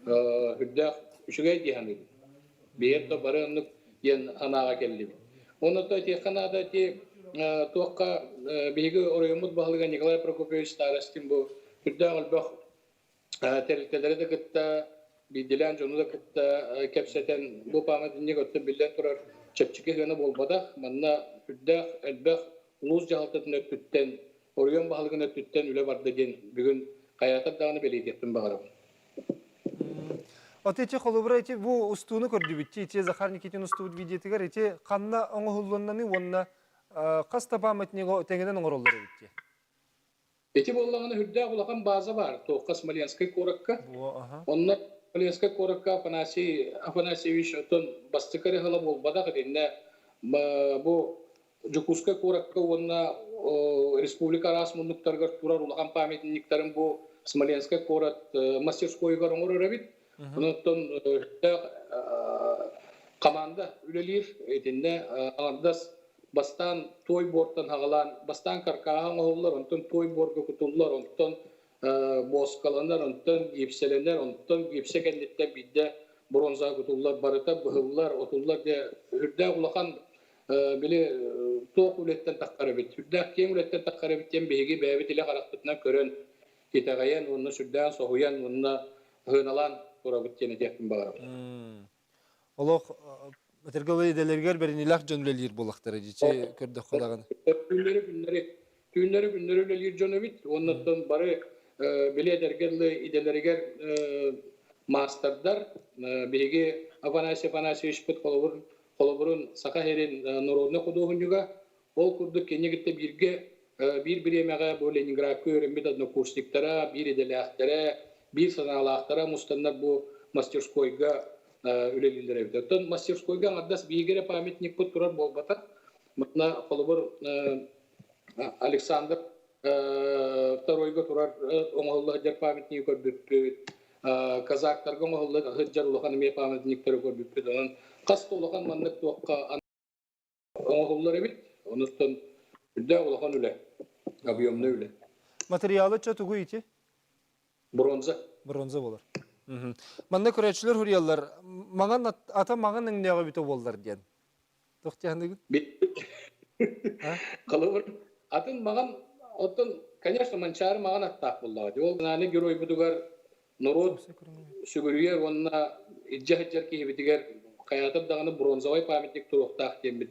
үрдээх үчүгэй дии саныыбын. Биһиги да бары оннук диэн санааҕа кэллибит. Онно этиэххэ наада ити туохха биһиги оройуоммут баһылыга Николай Прокопьевич Старостин бу үрдээх элбэх тэрилтэлэри да кытта, биирдиилээн дьону да кытта кэпсэтэн, бу пааматынньык өттө биллэн турар чэпчэки сыана буолбатах. Манна үрдээх элбэх улуус дьаһалтатын өттүттэн, оройуон баһылыгын өттүттэн үлэ барда диэн бүгүн хайаатар даҕаны бэлиэтиэхпин баҕарабын. Аты ити холобура ити бу устууну көрдүбүт ити Захар Никитин устубут видеотыгар ити ханна оҥоһуллуннаны уонна хас да памятнигы тэҥинэн оҥороллор эбит дии. Ити буоллаҕына үрдээх улахан бааза баар, туохха Смоленскай куоракка. Онно Смоленскай куоракка Афанасий Афанасьевич оттон бастакы эрэ сыла буолбатах итиннэ бу Дьокуускай куоракка уонна республика араас муннуктарыгар турар улахан памятниктарын бу Смоленскай куорат мастерскойугар оҥорор эбит. Онон үрдээх команда үлэлиир. Итиннэ аҥардас бастаан туой буортан аҕалаан, бастаан каркааһа оҥоһуллар, онтон туой буорга кутуллар, онтон буоскаланар, онтон гипсэлэнэр, онтон гипсэ кэнниттэн биирдэ бронза кутуллар, барыта быһыллар, отуллар дьэ үрдээх улахан били туох үлэттэн таххар эбит, сүрдээх киэҥ үлэттэн таххар эбит диэн биһиги бэйэбит илэ харахпытынан көрөн, итэҕэйэн уонна сүрдээх соһуйан уонна сыаналаан турабыт диэн этиэхпин баҕарабын. Олох этэргэ идэлэригэр бэриниилээх дьон үлэлиир буоллахтара дии көрдөххө даҕаны. Түүннэри күннэри түүннэри күннэри үлэлиир дьон эбит уоннаттан бары били эдэргэ дылы идэлэригэр маастардар биһиги Афанасий Афанасьевичпыт холобур холобурун Саха сирин народнай худуоһунньуга ол курдук кини кытта бииргэ биир бириэмэҕэ бу Ленинградка үөрэммит однокурсниктара биир идэлээхтэрэ биир санаалаахтара мустаннар бу мастерскойга үлэлииллэр эбит. Оттон мастерскойга аҥардас биһиги эрэ памятникпыт турар буолбатах. Манна холобур Александр Второйга турар оҥоһулла сылдьар памятнигы көрбүппүт. Казактарга оҥоһулла сылдьар улахан эмиэ памятниктары көрбүппүт. Онон хас да улахан маннык туохха оҥоһуллар эбит. Онустан үрдээх улахан үлэ, объемный үлэ. Материалы чө тугу ити? Бронза. Бронза болар. Манна көрөөччүлэр хуруйаллар, маҥан ата маҥан өҥнөөҕө бүтэ буоллар диэн. Туох диэхныгын? Холобур, атын маҕан, оттон, конечно, Манчаары маҕан аттаах буоллаҕа. Ол нааны геройбутугар норуот сүгүрүйэр уонна илдьэ сылдьар киһибитигэр хайаатар даҕаны бронзовай памятник туруохтаах диэммит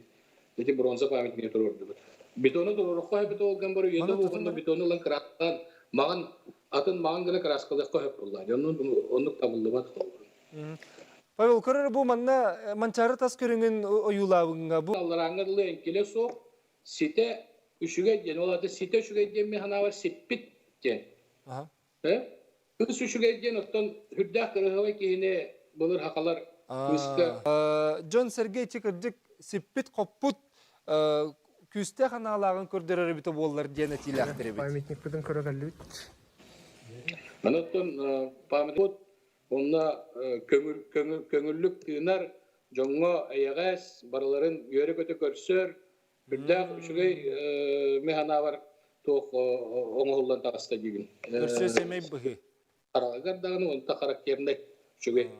ити бронза памятнигы туруордубут. Бетону туруорукка эбит ол ган бары үйэтэ уонна бетону ылан кырааскалаан маҕан атын маҕан гына кырааскалыахха сөп буолла. Оннук оннук табыллыбат холобур. Павел, көрөр бу манна Манчаары тас көрүҥүн ойуулаабыҥҥа бу Алларааҥҥа дылы эҥкилэ суох ситэ үчүгэй диэн, ол аата ситэ үчүгэй диэн мин санаабар сиппит диэн. Кыыс үчүгэй диэн оттон сүрдээх кырыһабай киһини былыр хахалар кыыска Дьон-сэргэ ити кырдьык сиппит-хоппут күүстээх анаалааҕын көрдөрөр эбитэ буоллар диэн этиилээхтэр эбит. Памятникпытын көрө кэллибит. Аны оттон памятник онно көҥүл, көҥүл, көҥүллүк тыынар, дьоҥҥо эйэҕэс, барыларын үөрэ-көтө көрсөр, Үрдээх үчүгэй мин санаабар туох оҥоһуллан таҕыста диигин. Көрсө сэмэй быһыы. Хараҕыгар даҕаны онто характернай үчүгэй.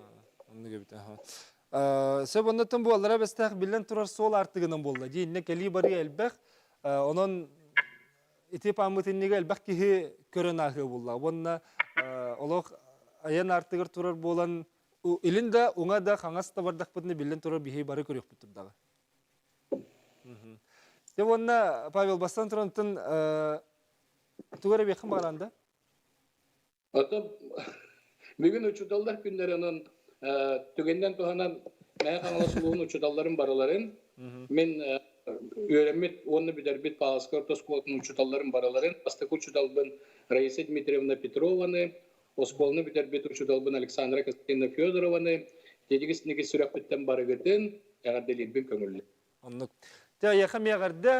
Оннук эбит аха. Сөп оннуттан буоллара бэстээх биллэн турар суол аартыгынан буолла. Дии иннэ кэлии барыы элбэх. Онон ити паамытынньыгы элбэх киһи көрөн ааһыа буолла. Уонна олох айан аартыгар турар буолан илин да уҥа да хаҥас да бардахпытына биллэн турар биһи бары көрүөхпүт турдаҕа. Дьэ уонна Павел бастан турантын тугу эрэ биэххин баҕаран да? Ото бүгүн учууталлар күннэрэ онон түгэнинэн туһанан Мэҥэ Хаҥалас улууһун учууталларын барыларын мин үөрэммит уонна бүтэрбит Павловскай орто оскуолатын учууталларын барыларын бастакы учууталбын Раиса Дмитриевна Петрованы, оскуоланы бүтэрбит учууталбын Александра Константиновна Федорованы, тиэтигис сүрэхпиттэн барыгытын эҕэрдэлиирбин көҥүллэ. Оннук. Тэ эйиэхэ эҕэрдэ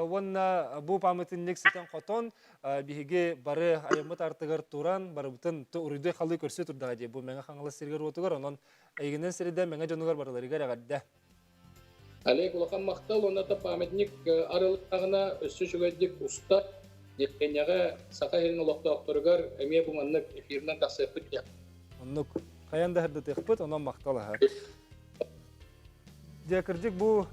уонна бу памятник ситэн-хотон биһиги бары айаммыт артыгар туран барыбытын уруйдуй халыы көрсө турдаҕа дии бу Мэҥэ Хаҥалас сиригэр-уотугар онон эйигинэн сиридэ Мэҥэ дьонугар барыларыгар эҕэрдэ. Олег улахан махтал уонна памятник арыллаҕына өссө үчүгэйдик уста Евгенияҕа Саха сирин олохтоохторугар эмиэ бу маннык эфирынан тахсыахпыт диэн. Оннук хайан да сырдатыахпыт онон махтал аһа. Дьэ, кырдьык бу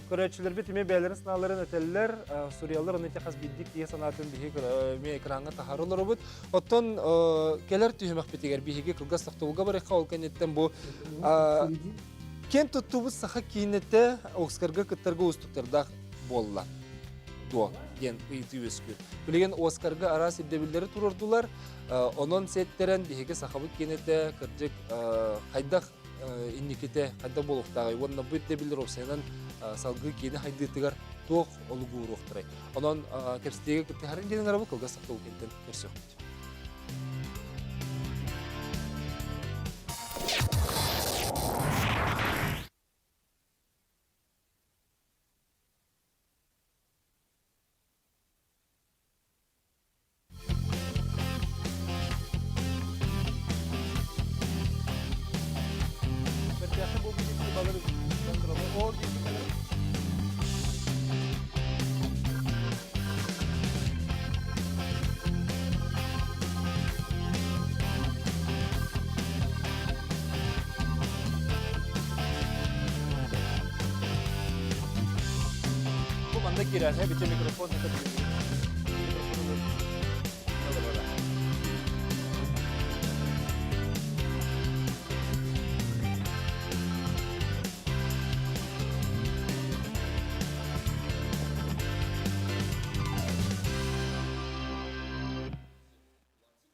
көрөөччүлэрбит эмиэ бэйэлэрин санааларын этэллэр, суруйаллар, ону хас биирдии киһи санаатын биһиги эмиэ экраҥҥа таһаара олоробут. Оттон кэлэр түһүмэхпитигэр биһиги кылгас тохтобулга барыахха, ол кэнниттэн бу киэн туттубут саха киинэтэ Оскарга кыттарга уустуктардаах буолла дуо диэн ыйытыы үөскүүр. Билигин Оскарга араас ирдэбиллэри туруордулар, онон сиэттэрэн биһиги сахабыт киинэтэ кырдьык хайдах инникитэ хайдах буолуохтааҕый уонна бу ирдэбиллэр уопсайынан салгыы киинэ хайдыытыгар туох олугу ууруохтарай. Онон кэпсэтиигэ кыттыһарын диэн ыҥырабыт кылгас тохтобул кэнниттэн көрсүөхпүт. Бэртээхэй буолбут икки балары Ол киирэр, бите микрофон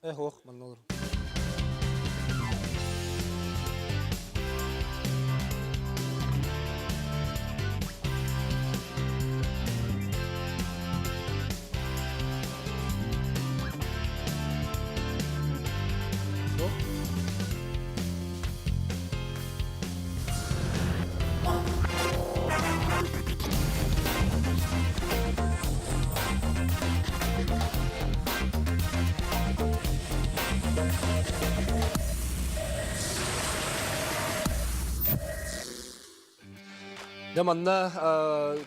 Э, ох, манна олор. Дьэ манна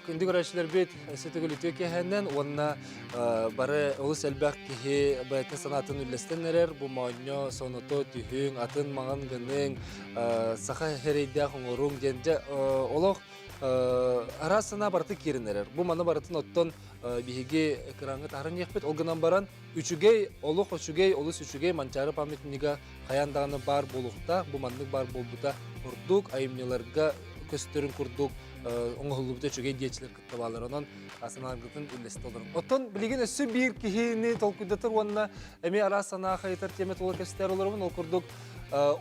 күндү көрөөччүлэрбит өссө төгүл үтүө киэһэнэн уонна бары олус элбэх киһи бэйэтин санаатын үллэстэн эрэр бу моонньо соното түһүҥ атын маҥан гыныҥ саха эрэйдээх оҥоруҥ диэн дьэ олох араас санаа барыта киирэн эрэр. Бу маны барытын оттон биһиги экраҥҥа таһааран иһиэхпит. Ол гынан баран үчүгэй, олох үчүгэй, олус үчүгэй Манчаары памятнига хайаан даҕаны баар буолуохтаах. Бу маннык баар буолбута ордук айымньыларга көстөрүн курдук оҥоһуллубута үчүгэй диэчилэр кытта бааллар. Онон санааргытын үллэстэ олорун. Оттон билигин өссө биир киһини толкуйдатар уонна эмиэ араас санаа хайытар тиэмэ тула кэпсэтэр олоробун. Ол курдук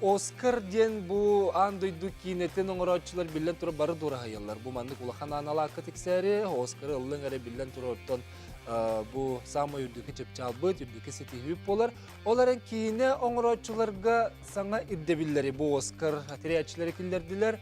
Оскар диэн бу аан дойду киинэтин оҥорооччулар биллэн турар бары дуораһыйаллар. Бу маннык улахан аналаакка тиксээри Оскары ыллыҥ эрэ биллэн турар оттон бу саамай үрдүкү чыпчаалбыт, үрдүкү ситиһиибит буолар. Ол эрэн киинэ оҥорооччуларга саҥа ирдэбиллэри бу Оскар тэрийээччилэри киллэрдилэр.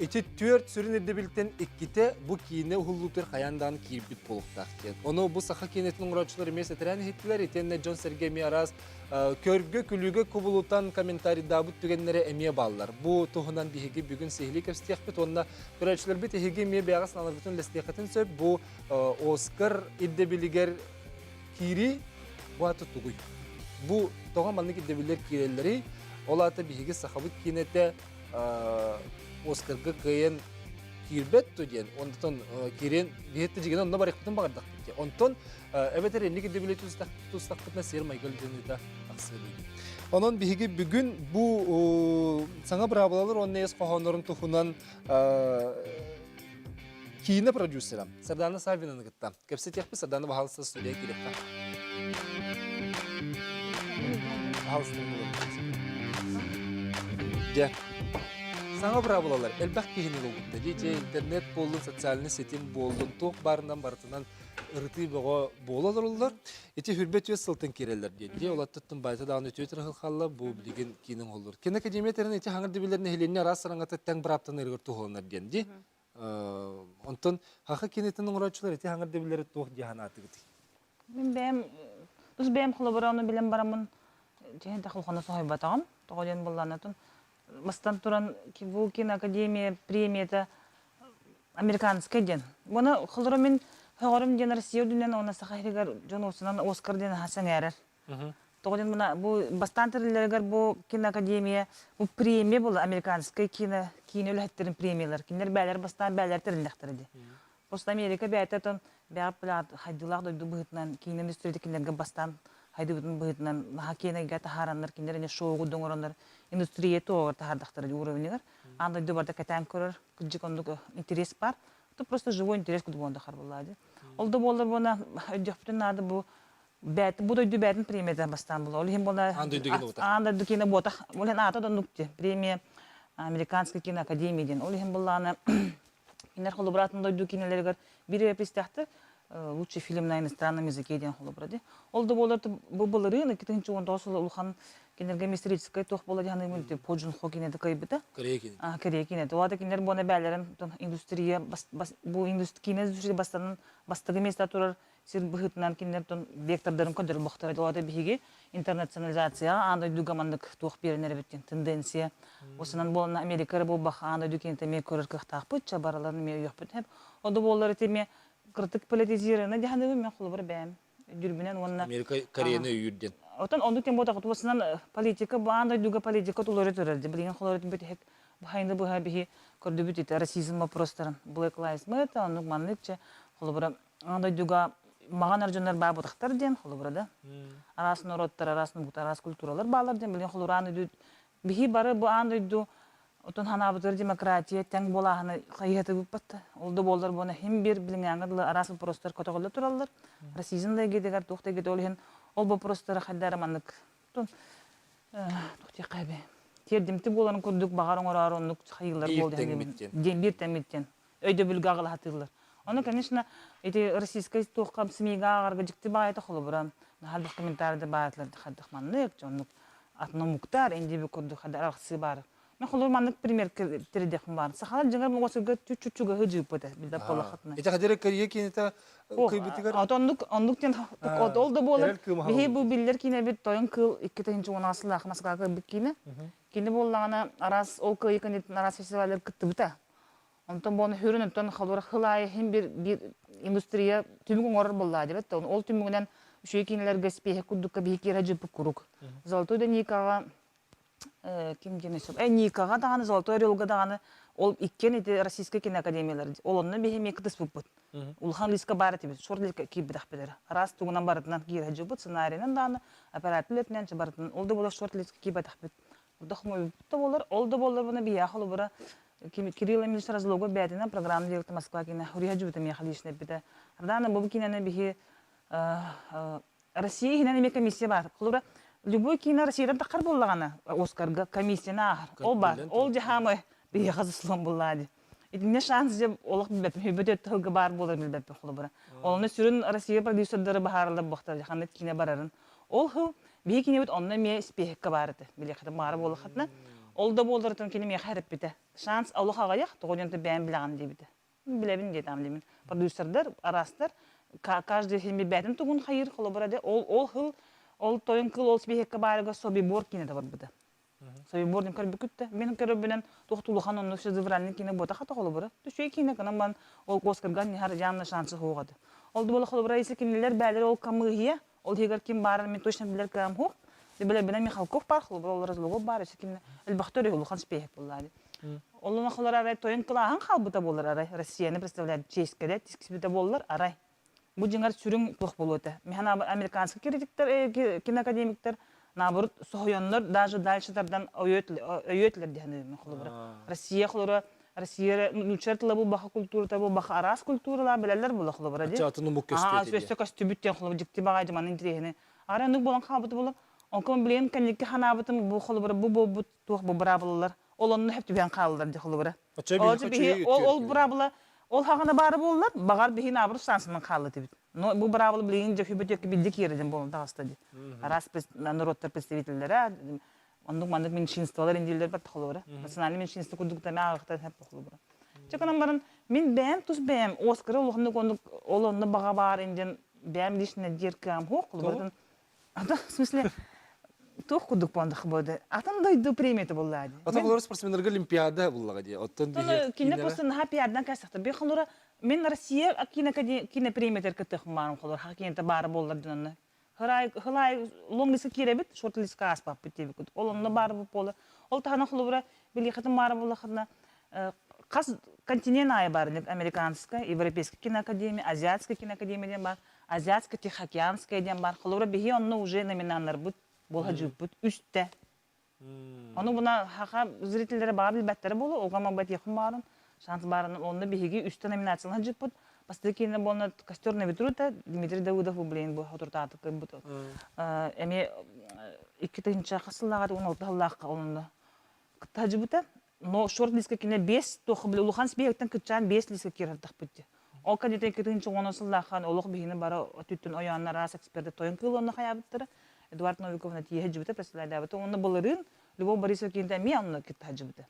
Ити түөрт сүрүн ирдэбилтэн иккитэ бу киинэ уһуллуутугар хайаан даҕаны киирбит буолуохтаах диэн. Ону бу саха киинэтин оҥорооччулар эмиэ сэтэрээн иһиттилэр, итиэннэ дьон-сэргэ эмиэ араас көргө, күлүүгэ кубулутан комментарийдаабыт түгэннэрэ эмиэ бааллар. Бу туһунан биһиги бүгүн сиһилии кэпсэтиэхпит уонна көрөөччүлэрбит эһиги эмиэ бэйэҕэ санааларгытын үллэстиэххитин сөп. Бу Оскар ирдэбилигэр киирии бу аата тугуй? Бу тоҕо маннык ирдэбиллэр киирэллэрий? Ол аата биһиги сахабыт киинэтэ Оскарга кыайан киирбэт ту диэн, онтон киирэн биһиэттэ дьигинэ онно барыахпытын баҕардахпыт диэн. Онтон эбэтэр инник ирдэбили тустахпытына сиэр майгы дьаныыта тахсыа диибит. Онон биһиги бүгүн бу саҥа быраабылалар уонна ес хоһооннорун туһунан киинэ продюсера Сардана Саввинаны кытта кэпсэтиэхпит. Сардана баһаалыста студия киириэххэ. Баһаалыста Дьэ, саҥа быраабылалар элбэх киһини ылбытта. Дии, интернет буоллун, социальный сетим буоллун, туох баарынан барытынан ырытыы бөҕө буола олороллор. Ити хүрбэ түөс сылтан киирэллэр диэн. Дии, олаттыттан байта даҕаны үтүө тырыһыл хаалла, бу билигин киинин оҥоһуллар. Киноакадемия тэрин ити хаҥыр дибилэр нэһилиэнньэ араас сараҥата тэҥ бырааптанарыгар туһуланар диэн. Дии, Онтон хаха кинитин оҥорооччулар ити хаҥыр дибилэри туох дии санаатыгытый? Мин бэйэм тус бэйэм холобура ону билэн бараммын дьиһин тахылханы соһуйбатаҕым. Тоҕо диэн буоллаанатын бастан туран бу киноакадемия премията американскай диэн. Уона холоро мин хөҕөрүм диэн Россия үрдүнэн уонна Саха сиригэр дьон уосунан Оскар диэн аһа сэҥээрэр. Тоҕо диэн мына бу бастаан тэриллэригэр бу киноакадемия бу премия була американскай кино киинэ үлэһиттэрин премиялар. Кинилэр бээлэр бастаан бээлэр тэриллэхтэрэ дии. Просто Америка бэйэтэ тон бэҕэ хайдыылаах дойду быһыытынан киинэ индустрията кинилэргэ бастаан хайдыбытын быһыытынан наһаа киэн эйгэ таһаараннар кинилэр эмиэ шоугу оҥороннор индустрия туоҕар таһаардахтара дии уровенигар. Аан дойду барыта кэтээн көрөр кырдьык оннук интерес баар. Это просто живой интерес курдук буолан харбыллаа дии. Ол да буоллар буона өйдүөхпүтүн наада бу бэт бу дойду бээтин премията бастаан була. Ол иһин буола Аан дойду кино буотах. Аан дойду кино буотах. Ол иһин аата да оннук премия Американская киноакадемия диэн. Ол иһин буллаана кинилэр холобураатын дойду кинилэригэр биир эпистэхтэр лучший фильм на иностранном языке диэн холобура ди. Ол да буолар бу былырыын 2019 сыл улахан кинилэргэ историческай туох буола диэн саныыбын По Джун Хо кинети кыайбыта. Корея кинети. Корея кинети. Ол кинилэр буона бээлэрин индустрия бу кино индустрия бастанын бастакы место турар сир быһыытынан кинилэр вектордарын көрдөрбөхтөрө ол биһиги интернационализацияҕа аан дойдуга маннык туох биэрэн эрэбит тенденция осунан буолна Америка эрэ буолбах аан дойду кинитэ эмиэ көрөр кыахтаахпыт чабараларын эмиэ өйүөхпүт хэп оду буоллар ити эмиэ кырытык политизированно дьаһаныбын мен холобур бэйэм дүрбүнэн уонна Америка Кореяны өйүүр диэн Отон оннук тем буотах туосунан политика бу аан дойдуга политика тулары турар билигин холорут бүтэһик быһайны быһа биһи көрдүбүт ити расизм вопростарын Black Lives Matter оннук маннык чэ. Холобура, аан дойдуга маҕан эр дьоннор баабытахтар диэн, холобура да. Араас норуоттар, араас омуктар, араас культуралар баалар диэн, билигин холобура аан дойду биһи бары бу аан дойду отон ханаабытыгар демократия тэҥ буолааһыны хайыһатыбыппат. Ол да буоллар буона хим бир билиҥээҥҥэ дылы араас вопростар көтөҕүллэ тураллар. Расизм да эйгэтигэр туох да эйгэтэ ол иһин ол вопростары хайдары маннык туох диэххэ эбэ тиэрдимти буоларын курдук баҕар оҥороору оннук хайыылар буол диэн биир тэҥмиттэн өйдөбүлгэ аҕалаһатыыллар. Ону, конечно, ити российскай туохха СМИ-га ааҕарга дьикти баайыта холобура наһаа комментарийда баайытылар хайдах маннык оннук атын омуктар индиби курдук хайда арахсыы баар. Мен холобур маннык пример тиридехпин баар. Сахалар дьиҥэр моҕосуга чүччүчүгэһы дьыыппыта билбэт буоллаххытына. Ити хадера Корея кинета кыйбытыгар Оннук оннук диэн ол да буолар. Биһи бу биллэр киинэбит Тойон кыыл 2010 сыллаах Москваға кыайбыт киинэ. Кини буоллаҕына араас ол кыайыы кэнниттэн араас фестиваллар кыттыбыта. Онтон буону хүрүн онтон холура хыл аайы иһин бир бир индустрия түмүк оҥорор буоллаа дебет. Ол түмүгүнэн үчүгэй киинэлэргэ спиэһэ курдукка биһи киирэ дьыппыт курук. Золотой да Никаҕа ким диэн сөп. Никаҕа даҕаны Золотой Орелга даҕаны ол иккиэн ити Российскай киноакадемиялар ол онно биһи эмиэ кытыспыппыт. Улахан лиска баар этибит, шорт лиска киирбэтэхпит Араас тугунан барытынан киирэ дьыбыт, сценарийынан даҕаны, оператор үлэтинэн барытынан ол да буолар шорт лиска киирбэтэхпит. Хомойбут да буолар, ол да буоллар буна биһиэхэ холобура Кирилл Эмильевич Разлогов бээтинэн программа директор Москва кине Хуриха Жубута миэхэ лично эппитэ. Ардана бу кинени биһи Россия иһинэн эмиэ комиссия бар. Холобура любой кино Россиядан таххар буоллаҕына Оскарга комиссияны ааһар. Ол бар. Ол дьаһаамы биһиэхэ заслон буллаа ди. Итиннэ шанс дьэ олох билбэппин, хүббэт өттө тылга баар буолар билбэппин холобура. Олону сүрүн Россия продюсердары баһааралар буохтар ханна киинэ барарын. Ол хыл биһи кинибит онно эмиэ испиэһэккэ баар этэ. Билиэххитин баара буоллаххытына. Ол да буолларытын кини миэхэ эриппитэ. Шанс олох аҕыйах, тоҕо диэн бэйэм билэҕин диэбитэ. Билэбин диэтаам диэмин. Продюсердар, араастар, каждый хими бээтин тугун хайыр, холобура де, ол ол хыл, ол тойон кыл ол спиэһэккэ баарыга Собибор кинэ барбыта. Собибордун көрбүкүт да. Мен көрөбүнэн туох улахан онно шедевральный кино буота хата холобура. Түшүй кино кынан бан ол Оскарган нихар явно шансы хугады. Ол да холобура если кинилер бәлер ол камыгия, ол егер ким барын мен точно билер кам хук. Биле биле Михалков бар, холобура ол Разлогов бар, если ким элбахтөр улахан спехет буллады. Олуна холор арай тойон кылааһын халбыта болар арай Россияны представляет ческеде тисксибите боллар арай. Бу дьиҥэр сүрүн туох буолуо этэ. Миһан американский критиктер, киноакадемиктер наоборот соһуйаннар даже дальше тардан өйөтлер диһэн холобура. Россия холобура Россия нучар тыла бу баха культурата бу баха араас культуралар билэллэр була холобура ди. Атын бу көстү. Өссө көстүбүт диэн холобура дьикти баҕай дьаманын интириэһини. Ара нук болан хаалбыты болар. Онкон билен кэнникки ханаабытым бу холобура бу буолбут туох бу быраабылалар. Ол онно хөп түбээн хаалалар ди холобура. Ол ол быраабыла ол хаҕана баары буоллар, баҕар биһин абыр сансынан хаалла тибит. Но бу быраабыла билигин дьэ хүбүтүөккэ билди киэрдин буолан таҕыста ди. Араас народтар представителлэрэ, оннук маннык меньшинстволар индиилэр бар холобура. Национальный меньшинство курдук таме ааҕыктар хэп холобура. Чаканан баран мин бэйэм тус бэйэм Оскары улаханнык оннук ол онно баҕа баар индиэн бэйэм лично диир кыам хуох холобуратын Ата, в смысле, туох курдук буондах буоды. Атын дойду премията буллаа дии. Ата булар спортсменнарга олимпиада буллаға дии. Оттон биһи кине просто наха пиардан кайсахта. Би холура мен Россия кино кино премиятер кытых маарым холор хакинта баары боллар дынаны. Хырай хылай лонг лиска киребит, шорт лиска аспаппыт дебикут. Ол онно баары бу болы. Ол тахана холура билихатын баары боллахына қас континент айы бар, американская, европейская киноакадемия, азиатская киноакадемия диэн бар. Азиатско-Тихоокеанская диэн бар. Холобура биһи онно уже номинаннарбыт буолха үстэ. Ону буна хаха зрительлere баа билбэттэрэ болу, ога мабат яхын баарын, шанс баарын, онно биһиги үстэ номинациялан жыппыт. Бастакы кине болна Костер на ветру Дмитрий Давыдов блин бу хотуртаатык бут. Эми 2 хасыллаға 16 хыллааққа онно кыттажыбыта. Но шорт лиска кине 5 тохы биле улахан спиектен кытчаан 5 лиска кирартахпыт. Ол кадете кытынчы оны сыллахан олох бихини бара түттүн оянна рас эксперти тойон кыл онно хаябыттара. Эдуард Новиковна тиеhe жибите представляет. Онно былырын Любовь Борисова кинте ми онно китта жибите.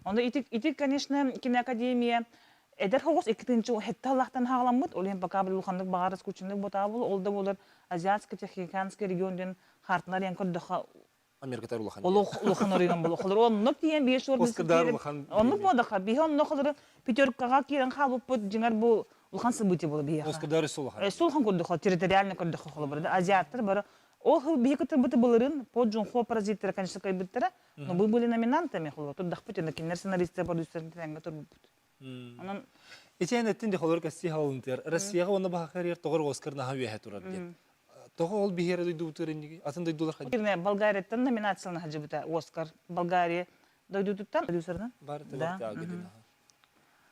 Онно ити ити конечно киноакадемия Эдер хоҕус иккитинчи хетте аллахтан хаҕаламмыт, ол иһин пока улаханнык баҕар скученнык ботаа бол, ол да болар Азиатско-Тихоокеанский регион диэн хартынар ян көрдөхө Америкатар улахан. Олох улахан оройон боло. Холор оннук тиийэн биир суор Оскардар улахан. Оннук буодаха биһи онно холору пятеркаға киирэн хаалбыппыт дьиҥэр бу улахан событие боло биһиэхэ. Оскардар өссө улахан. Сулхан көрдөхө территориально көрдөхө холобура азиаттар бары ол хыл биһи кытырбыты былырын по Джунхо паразиттара конечно кайбыттара но мы были номинантами холобура турдахпыт кинилэр сценаристтер продюсер тэҥҥэ турбуппут. Онон. Ичээн эттин де холор кэсси халынтыар. Россияга уонна баһахар тоҕор Оскар наһаа үөһэ турар диэн. Тоҕо ол биһиэрэ дойдубутугар инниги атын дойдулар хайдах? Болгарияттан номинациялана сылдьыбыта Оскар. Болгария дойдутуттан продюсерынан. Бар Да.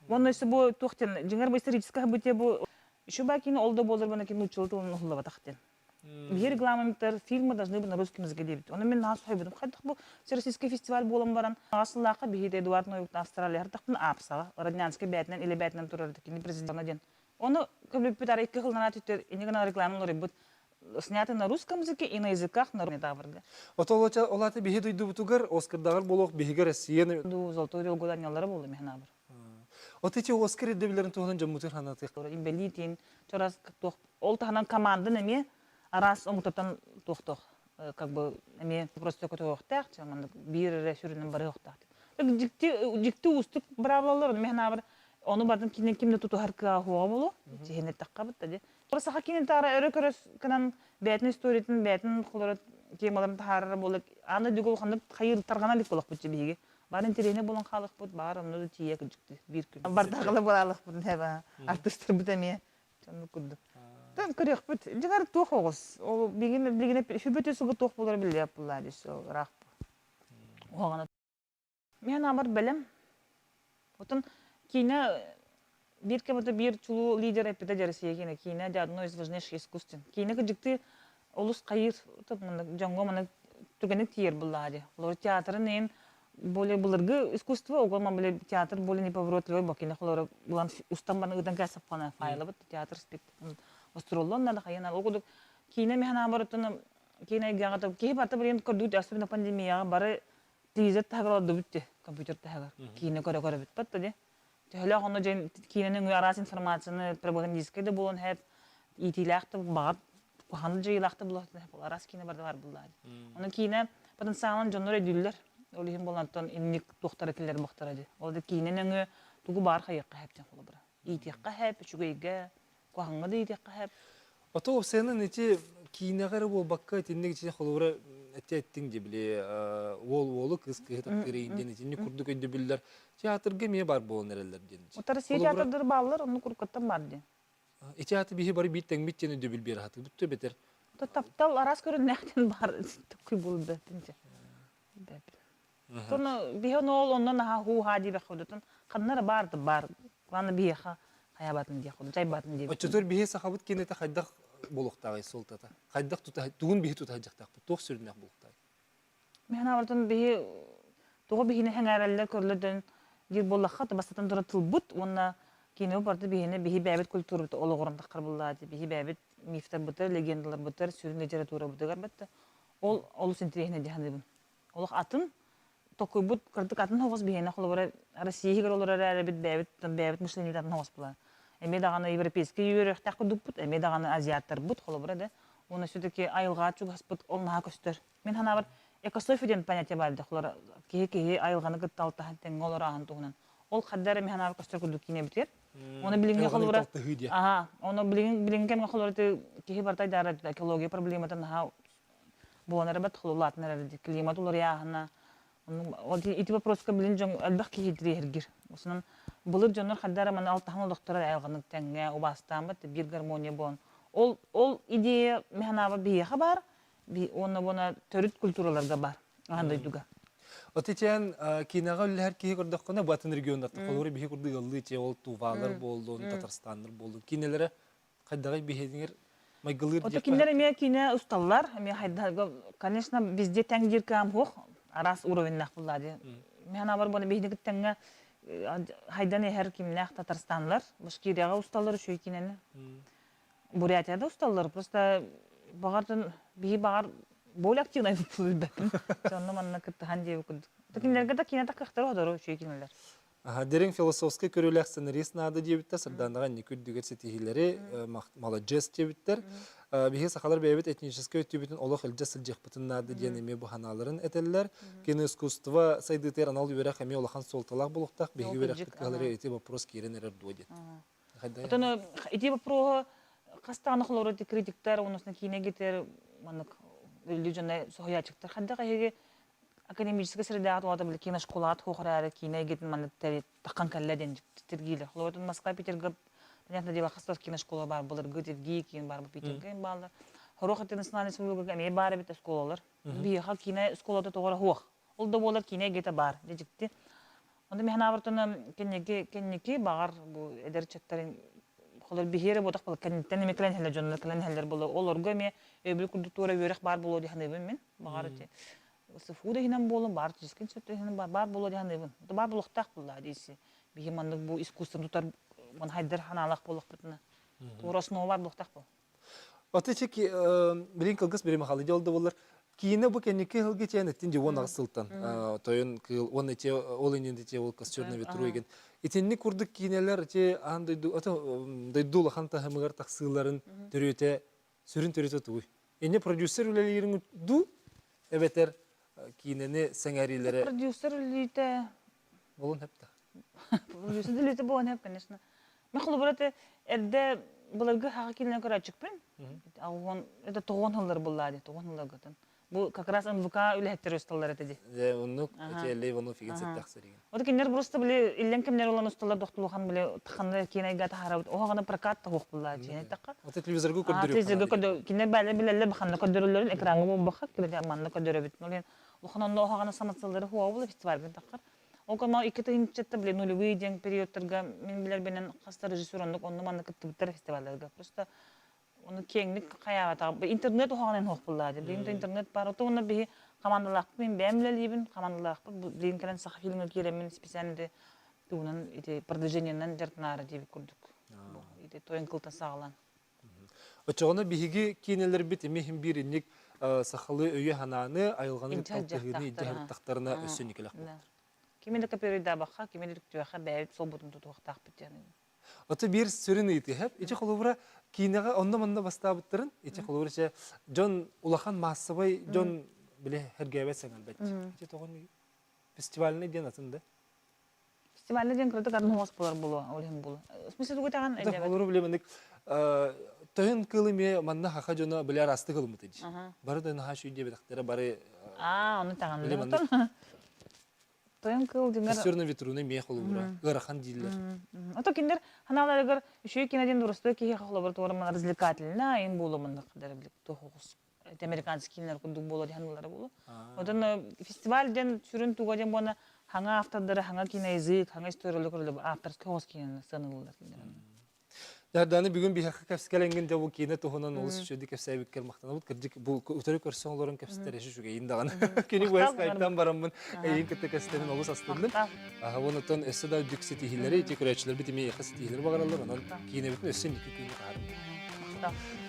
Уонна өссө бу туох диэн, дьиҥэр бу историческое событие бу еще бакини ол да буолар бана кин нууччалыы тылын уһуллабатах диэн. Биһиги регламенттар фильмы должны быть на русском языке диэбит. Ону мин наһаа соһуйбутум. Хайдах бу Всероссийский фестиваль буолан баран, аҕа сыллаахха биһиги Эдуард Ноевтан Австралия хартахпын аапсаҕа, Роднянскай бээтинэн илэ бээтинэн турар кини президена диэн. Ону көбүппүт ара икки хылнара түттэр ини гына реклама олорбут снято на русском языке и на языках народной таврга. Ото ол аты биһи дойдубутугар Оскардагар буолуох биһиги Россияны Ду золотой релгуданялары болду механабыр. От ити Оскар ирдэбилэрин туһунан дьоммутугар санатыах. Инбэлиитин чорас туох ол таһынан командан эмиэ араас омуктартан туохтох как бы эмиэ просто көтөҕүөхтээх маннык биир эрэ сүрүнэн барыахтаах. Дьикти дьикти уустук быраабылалар механабыр ону бардын кинен кимде тутуһар кыаҕа хуоҕа болу тиһин эттэххэ бытта ди. Саха кинин таара өрө көрөс кынан бээтин историятын бээтин холоро темаларын таһаарара буолла аны дүгул ханнык хайыр тарҕана илик болохпут биһиги Бар интэриэһинэй буолан хаалыахпыт, баар онно да тиийэ кырдьыкты биир күн. Бардааҕыла буолаалахпытын хэба артыыстарбыт эмиэ оннук курдук. Тан көрүөхпүт. Дьиҥэр туох оҕус. Ол билигин билигин сүбөтү сылгы туох буолара биллибэт буоллаа дии ол ыраах. Уһаҕана. Мин амар бэлэм. Отон киинэ биир кэмэтэ биир чулуу лидер эппитэ дьэ Россия киинэ. Киинэ дьэ одно из важнейших искусств. Киинэ кырдьыктыы олус хайыыр дьоҥҥо маны түгэнэ тиийэр буллаҕа дии. Олор театрын иһин более былыргы искусство, ого более театр более неповоротливый бокина холоро булан устан баны ыытан кээсаппана файлабыт театр спектакль остуруллон надо хайына ол курдук киинэ механа барытын киинэ эйгэҕэ киһи барыта билигин көрдүүт особенно пандемияҕа бары телевизор таһыгар олордубут дии компьютер таһыгар киинэ көрө көрөбүт батта дии төһөлөөх онно дьэн киинэни өҥүө араас информацияны пропагандистскай да буолан хэп иитиилээх да баҕар куһаҕан дьайыылаах да буолуохтун хэп араас киинэ барда бар буллаа Ону киинэ потенциалын дьоннор өйдүүллэр. Ол иһин буолантан инник туохтара киллэр бахтара дии. Ол да киинэ нөҥүө тугу баар хайыахха хэп диэн холобура. Иитиэххэ хэп, үчүгэйгэ, куһаҕаҥҥа да иитиэххэ хэп. Ото сенен ити киинэҕэ эрэ буолбакка итинник ичи холобура эти эттиҥ дии били уол уолу кыыс кыыһы таптыыр диэн итинник курдук өйдөбүллэр театрга эмиэ баар буолан эрэллэр диэн. Утары сии театрдар бааллар, онну куруккаттан бар диэн. Ити ааты биһи бары биир тэҥмит диэн өйдөбүл биэрэ сатыыбыт да бэтэр. Таптал араас көрүннээхтэн баар туккуй булбэппин Тону биһи ол онно наһаа хуу-хаа диэбэххэ ханна эрэ баар да баар. Главное биһиэхэ хайаабатын диэх курдук, дьайбатын диэбит. Оччотугар биһи сахабыт киинэтэ хайдах буолуохтааҕый суолтата? Хайдах тута тугун биһи тута сылдьыахтаахпыт? Туох сүрүннээх буолуохтааҕый? Мин абартан биһи тоҕо биһини сэҥээрэллэр көрөлөр диир буоллахха, бастатан туран тылбыт уонна киинэбит барыта биһини биһи бэйэбит культурабыт олоҕуран таххар буоллаҕа биһи бэйэбит мифтарбытыгар, легендаларбытыгар, сүрүн литературабытыгар бэтте ол олус интэриэһинэй дии саныыбын. Олох атын токуйбут кырдык атын оҕус биһиэнэ холобура Россия иһигэр олорор эрээри бэйэбит бэйэбит мышлениебит атын оҕус буолар. Эмиэ даҕаны европейскай үөрэхтээх курдукпут, эмиэ даҕаны азиаттарбыт холобура да. Уонна все-таки айылҕаҕа чугаспыт ол наһаа көстөр. Мин санаабар экософия диэн понятие баар холобура киһи киһи айылҕаны кытта алтыһан тэҥҥэ олорооһун туһунан. Ол хадда эрэ мин санаабар көстөр курдук киинэбитигэр. Оны билиҥҥи холобура аха, оны билиҥ билиҥ кэмҥэ холобура киһи барыта айдаарар экология проблематын наһаа буолан эрэ бат улаатан эрэр климат уларыйааһына ити вопроска билин дьон элбэх киһи интириэһиргир осунан былыр дьоннор хадда эрэ маны алтаһан олохторо айылҕаны тэҥҥэ убаастааммыт биир гармония буолан ол ол идея механаба биһиэхэ баар уонна уонна төрүт культураларга баар аан дойдуга От итиэн киинэҕэ үллэһэр киһи көрдөххүнэ бу атын регионнарта холобура биһи курдук ыаллыы ити ол туваалар буоллун татарстаннар буоллун киинэлэрэ хайдаҕый биһиэнигэр майгылыыр Ото кинилэр эмиэ киинэ усталлар, эмиэ хайда конечно, везде тэҥ диир кыам суох, араас уровеннаах буллаа дии. Мин санаабар буона биһиги тэҥҥэ хайдан иһэр кимнээх Татарстанлар, Башкирияҕа усталлар үчүгэй киинэни. Бурятияда усталлар, просто баҕар биһи баҕар более активнай билбэппин. Онно манна кыттыһан диэбит курдук. Кинилэргэ да киинэ такыахтара одору үчүгэй кинилэр. Дириҥ философскай көрүүлээх сценарист наада диэбиттэр, Сарданаҕа инники үрдүгэр ситиһиилэри маладьыас диэбиттэр. Биһиги сахалар бэйэбит этническэй өттүбүтүн олох илдьэ сылдьыахпытын наада диэн эмиэ бу санааларын этэллэр. Киноискусство сайдыытыгар анал үөрэх эмиэ улахан суолталаах буолуохтаах. Биһиги үөрэхпит кыһалары ити вопрос киирэн эрэр дуо диэн. Отон ити вопроһу хастааны холоро критиктар, онусна киинэ гитер маннык үллүү дьоно соһуйааччыктар хайдах эһиги. Академическай средаҕа туһата били киношколаҕа туох эрээри киинэ эйгэтин маннык таххан кэллэ диэн тиргиилэр. Холобур, Москва, Питерга, понятное дело, хас да киношкола баар, былыргы тиргии киин баар, Питергэ бааллар. Сорох интернациональный республикаҕа эмиэ баар эбит оскуолалар. Биһиэхэ киинэ оскуолата тоҕо эрэ суох. Ол да буоллар киинэ эйгэтэ баар. Дьэ дьикти. Онто мин санаабар кэнники кэнники баҕар бу эдэр ыччаттарын холор биһиэрэ буотах буолар кэнниттэн эмиэ кэлэн иһэллэр дьоннор кэлэн иһэллэр буолар олорго эмиэ өйөбүл курдук туора үөрэх баар буолуо дии саныыбын мин баҕар ити СФУ да иһинэн буолун баар физический институт иһинэн баар буолуо дии саныыбын баар буолуохтаах буоллаа дииси биһи маннык бу искусствоны тутар хайдар ханаалаах буоллахпытына туора основа баар буолуохтаах буол Аты чи билин кылгас бири махалы дьол да боллар киинэ бу кэнники хылгы чээн эттин же уон аҕыс сылтан тойон кыыл уонна ити ол иннин ити ол костер на ветру еген итинник курдук киинэлэр ити аан дойду ото дойду улахан таһымыгар тахсыыларын төрүөтэ сүрүн төрүөтэ тугуй инне продюсер үлэлиирин ду эбэтэр киинэни сэҥээриилэрэ продюсер үлэлиитэ болун хепта продюсер үлэлиитэ буолан хеп конечно Мен холобура ити эрдэ былыргы хаҕа киинэн көрөөччүкпүн. Аҕуон это тоҕуон сыллар буллаа дии, тоҕуон сылларгытын. Бу как раз НВК үлэһиттэр усталлар этэ дии. Дьэ, оннук эти Эллэй Иванов игин сэттээх сэригин. Вот кинилэр просто били иллэн кэмнэр olan усталар дохтулухан били таханна киинайга таһаарабыт. Оһоҕана прокат та хуох буллаа дии. Тахха. Ото телевизорга көрдөрүөх. Телевизорга көрдө кинилэр бээлэр билэллэр баханна көрдөрөллөрүн экраҥҥа буолбахха кибэтэ манна көрдөрөбүт. Ол улахан онно оһоҕана саматсаллары хуа була фестивальгын таххар. Ол курдук икки тыһыынчаттан били нулевые диэн периодтарга мин билэрбинэн хас да режиссер оннук онно-манна кыттыбыттар фестивалларга. Просто ону киэҥник хайаабатах. Интернет уһаҕынан суох буоллаа дии. Билигин интернет баар. Ото уонна биһи хамаандалаахпыт мин бэйэм үлэлиибин, хамаандалаахпыт билигин кэлэн Сахафильмҥа киирэммин специально ити тугунан ити продвижениенэн дьарыктанаары диэбит курдук. Ити тойон кылтан саҕалаан. Оччоҕуна биһиги киинэлэрбит эмиэ иһин биир инник сахалыы өйү-санааны, айылҕаны алтыһыыны илдьэ сырыттахтарына өссө инникилэх буолар. Кими да копируйдаабакка, кими да түктүөххэ бэйэбит суолбутун тутуохтаахпыт диэн. Ото биир сүрүн ыйытыһап, ити холобура киинэҕэ онно-манна бастаабыттарын, ити холобура чэ дьон улахан маассабай дьон биле сэргээбэт сэҥэрбэт. Ити тоҕо фестивальный диэн атын да? Фестивальный диэн кырдык атын хуос болар булу, ол иһин булу. В смысле тугу таҕан эдебет? Олору биле маннык тойон кыыл эмиэ манна хаха дьоно биле араастык ылыммыт дии. Бары да наһаа шүй диэбэтэхтэрэ бары Аа, ону таҕан. Тойон кыыл дьиҥэр Костер на ветру эмиэ холобура ыарахан дииллэр. Ото кинилэр ханааларыгар үчүгэй кино диэн дурустуой киһиэхэ холобур туора развлекательно айын буолу маннык туох американский кинилэр курдук буолар диһанылара буолу. Отон фестиваль диэн сүрүн туга диэн буона хаҥа автордары, хаҥа киноязык, хаҥа историялары көрөлөр авторский хос киноны сыаналыылар кинилэр. Дарданы бүгүн биһиэхэ кэпскэлэнгин дьэ бу киинэ туһунан олус үчүгэйдик кэпсээбиккэр махтанабыт. Кырдьык бу утары көрсөн олорон кэпсэтэр эши үчүгэйин даҕаны. Кини бу скайптан бараммын эйин кытта кэстэбин олус астынным. Онтон өссө да үрдүк ситиһиилэри ити көрөөччүлэрбит эмиэ эйиэхэ ситиһиилэри баҕараллар. Онон киинэбитин өссө инники күҥҥэ хаһаарбыт.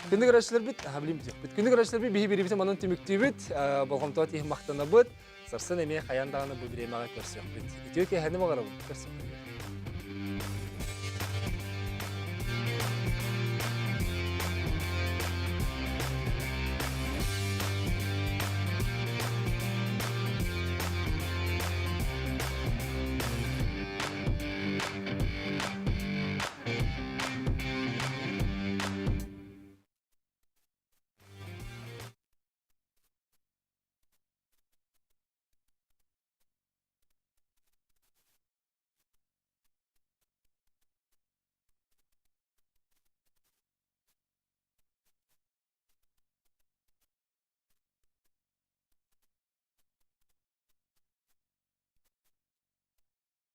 Күндү көрөөччүлэрбит, билим бүтүөхпүт. Күндү көрөөччүлэрбит биһи бириибитин манан түмүктүүбүт. Болҕомтоҕо тиһин махтанабыт. Сарсын эмиэ хайаан даҕаны бу бириэмэҕэ көрсүөхпүт. Үтүө киэһэни баҕарабын. Көрсүөхпүт.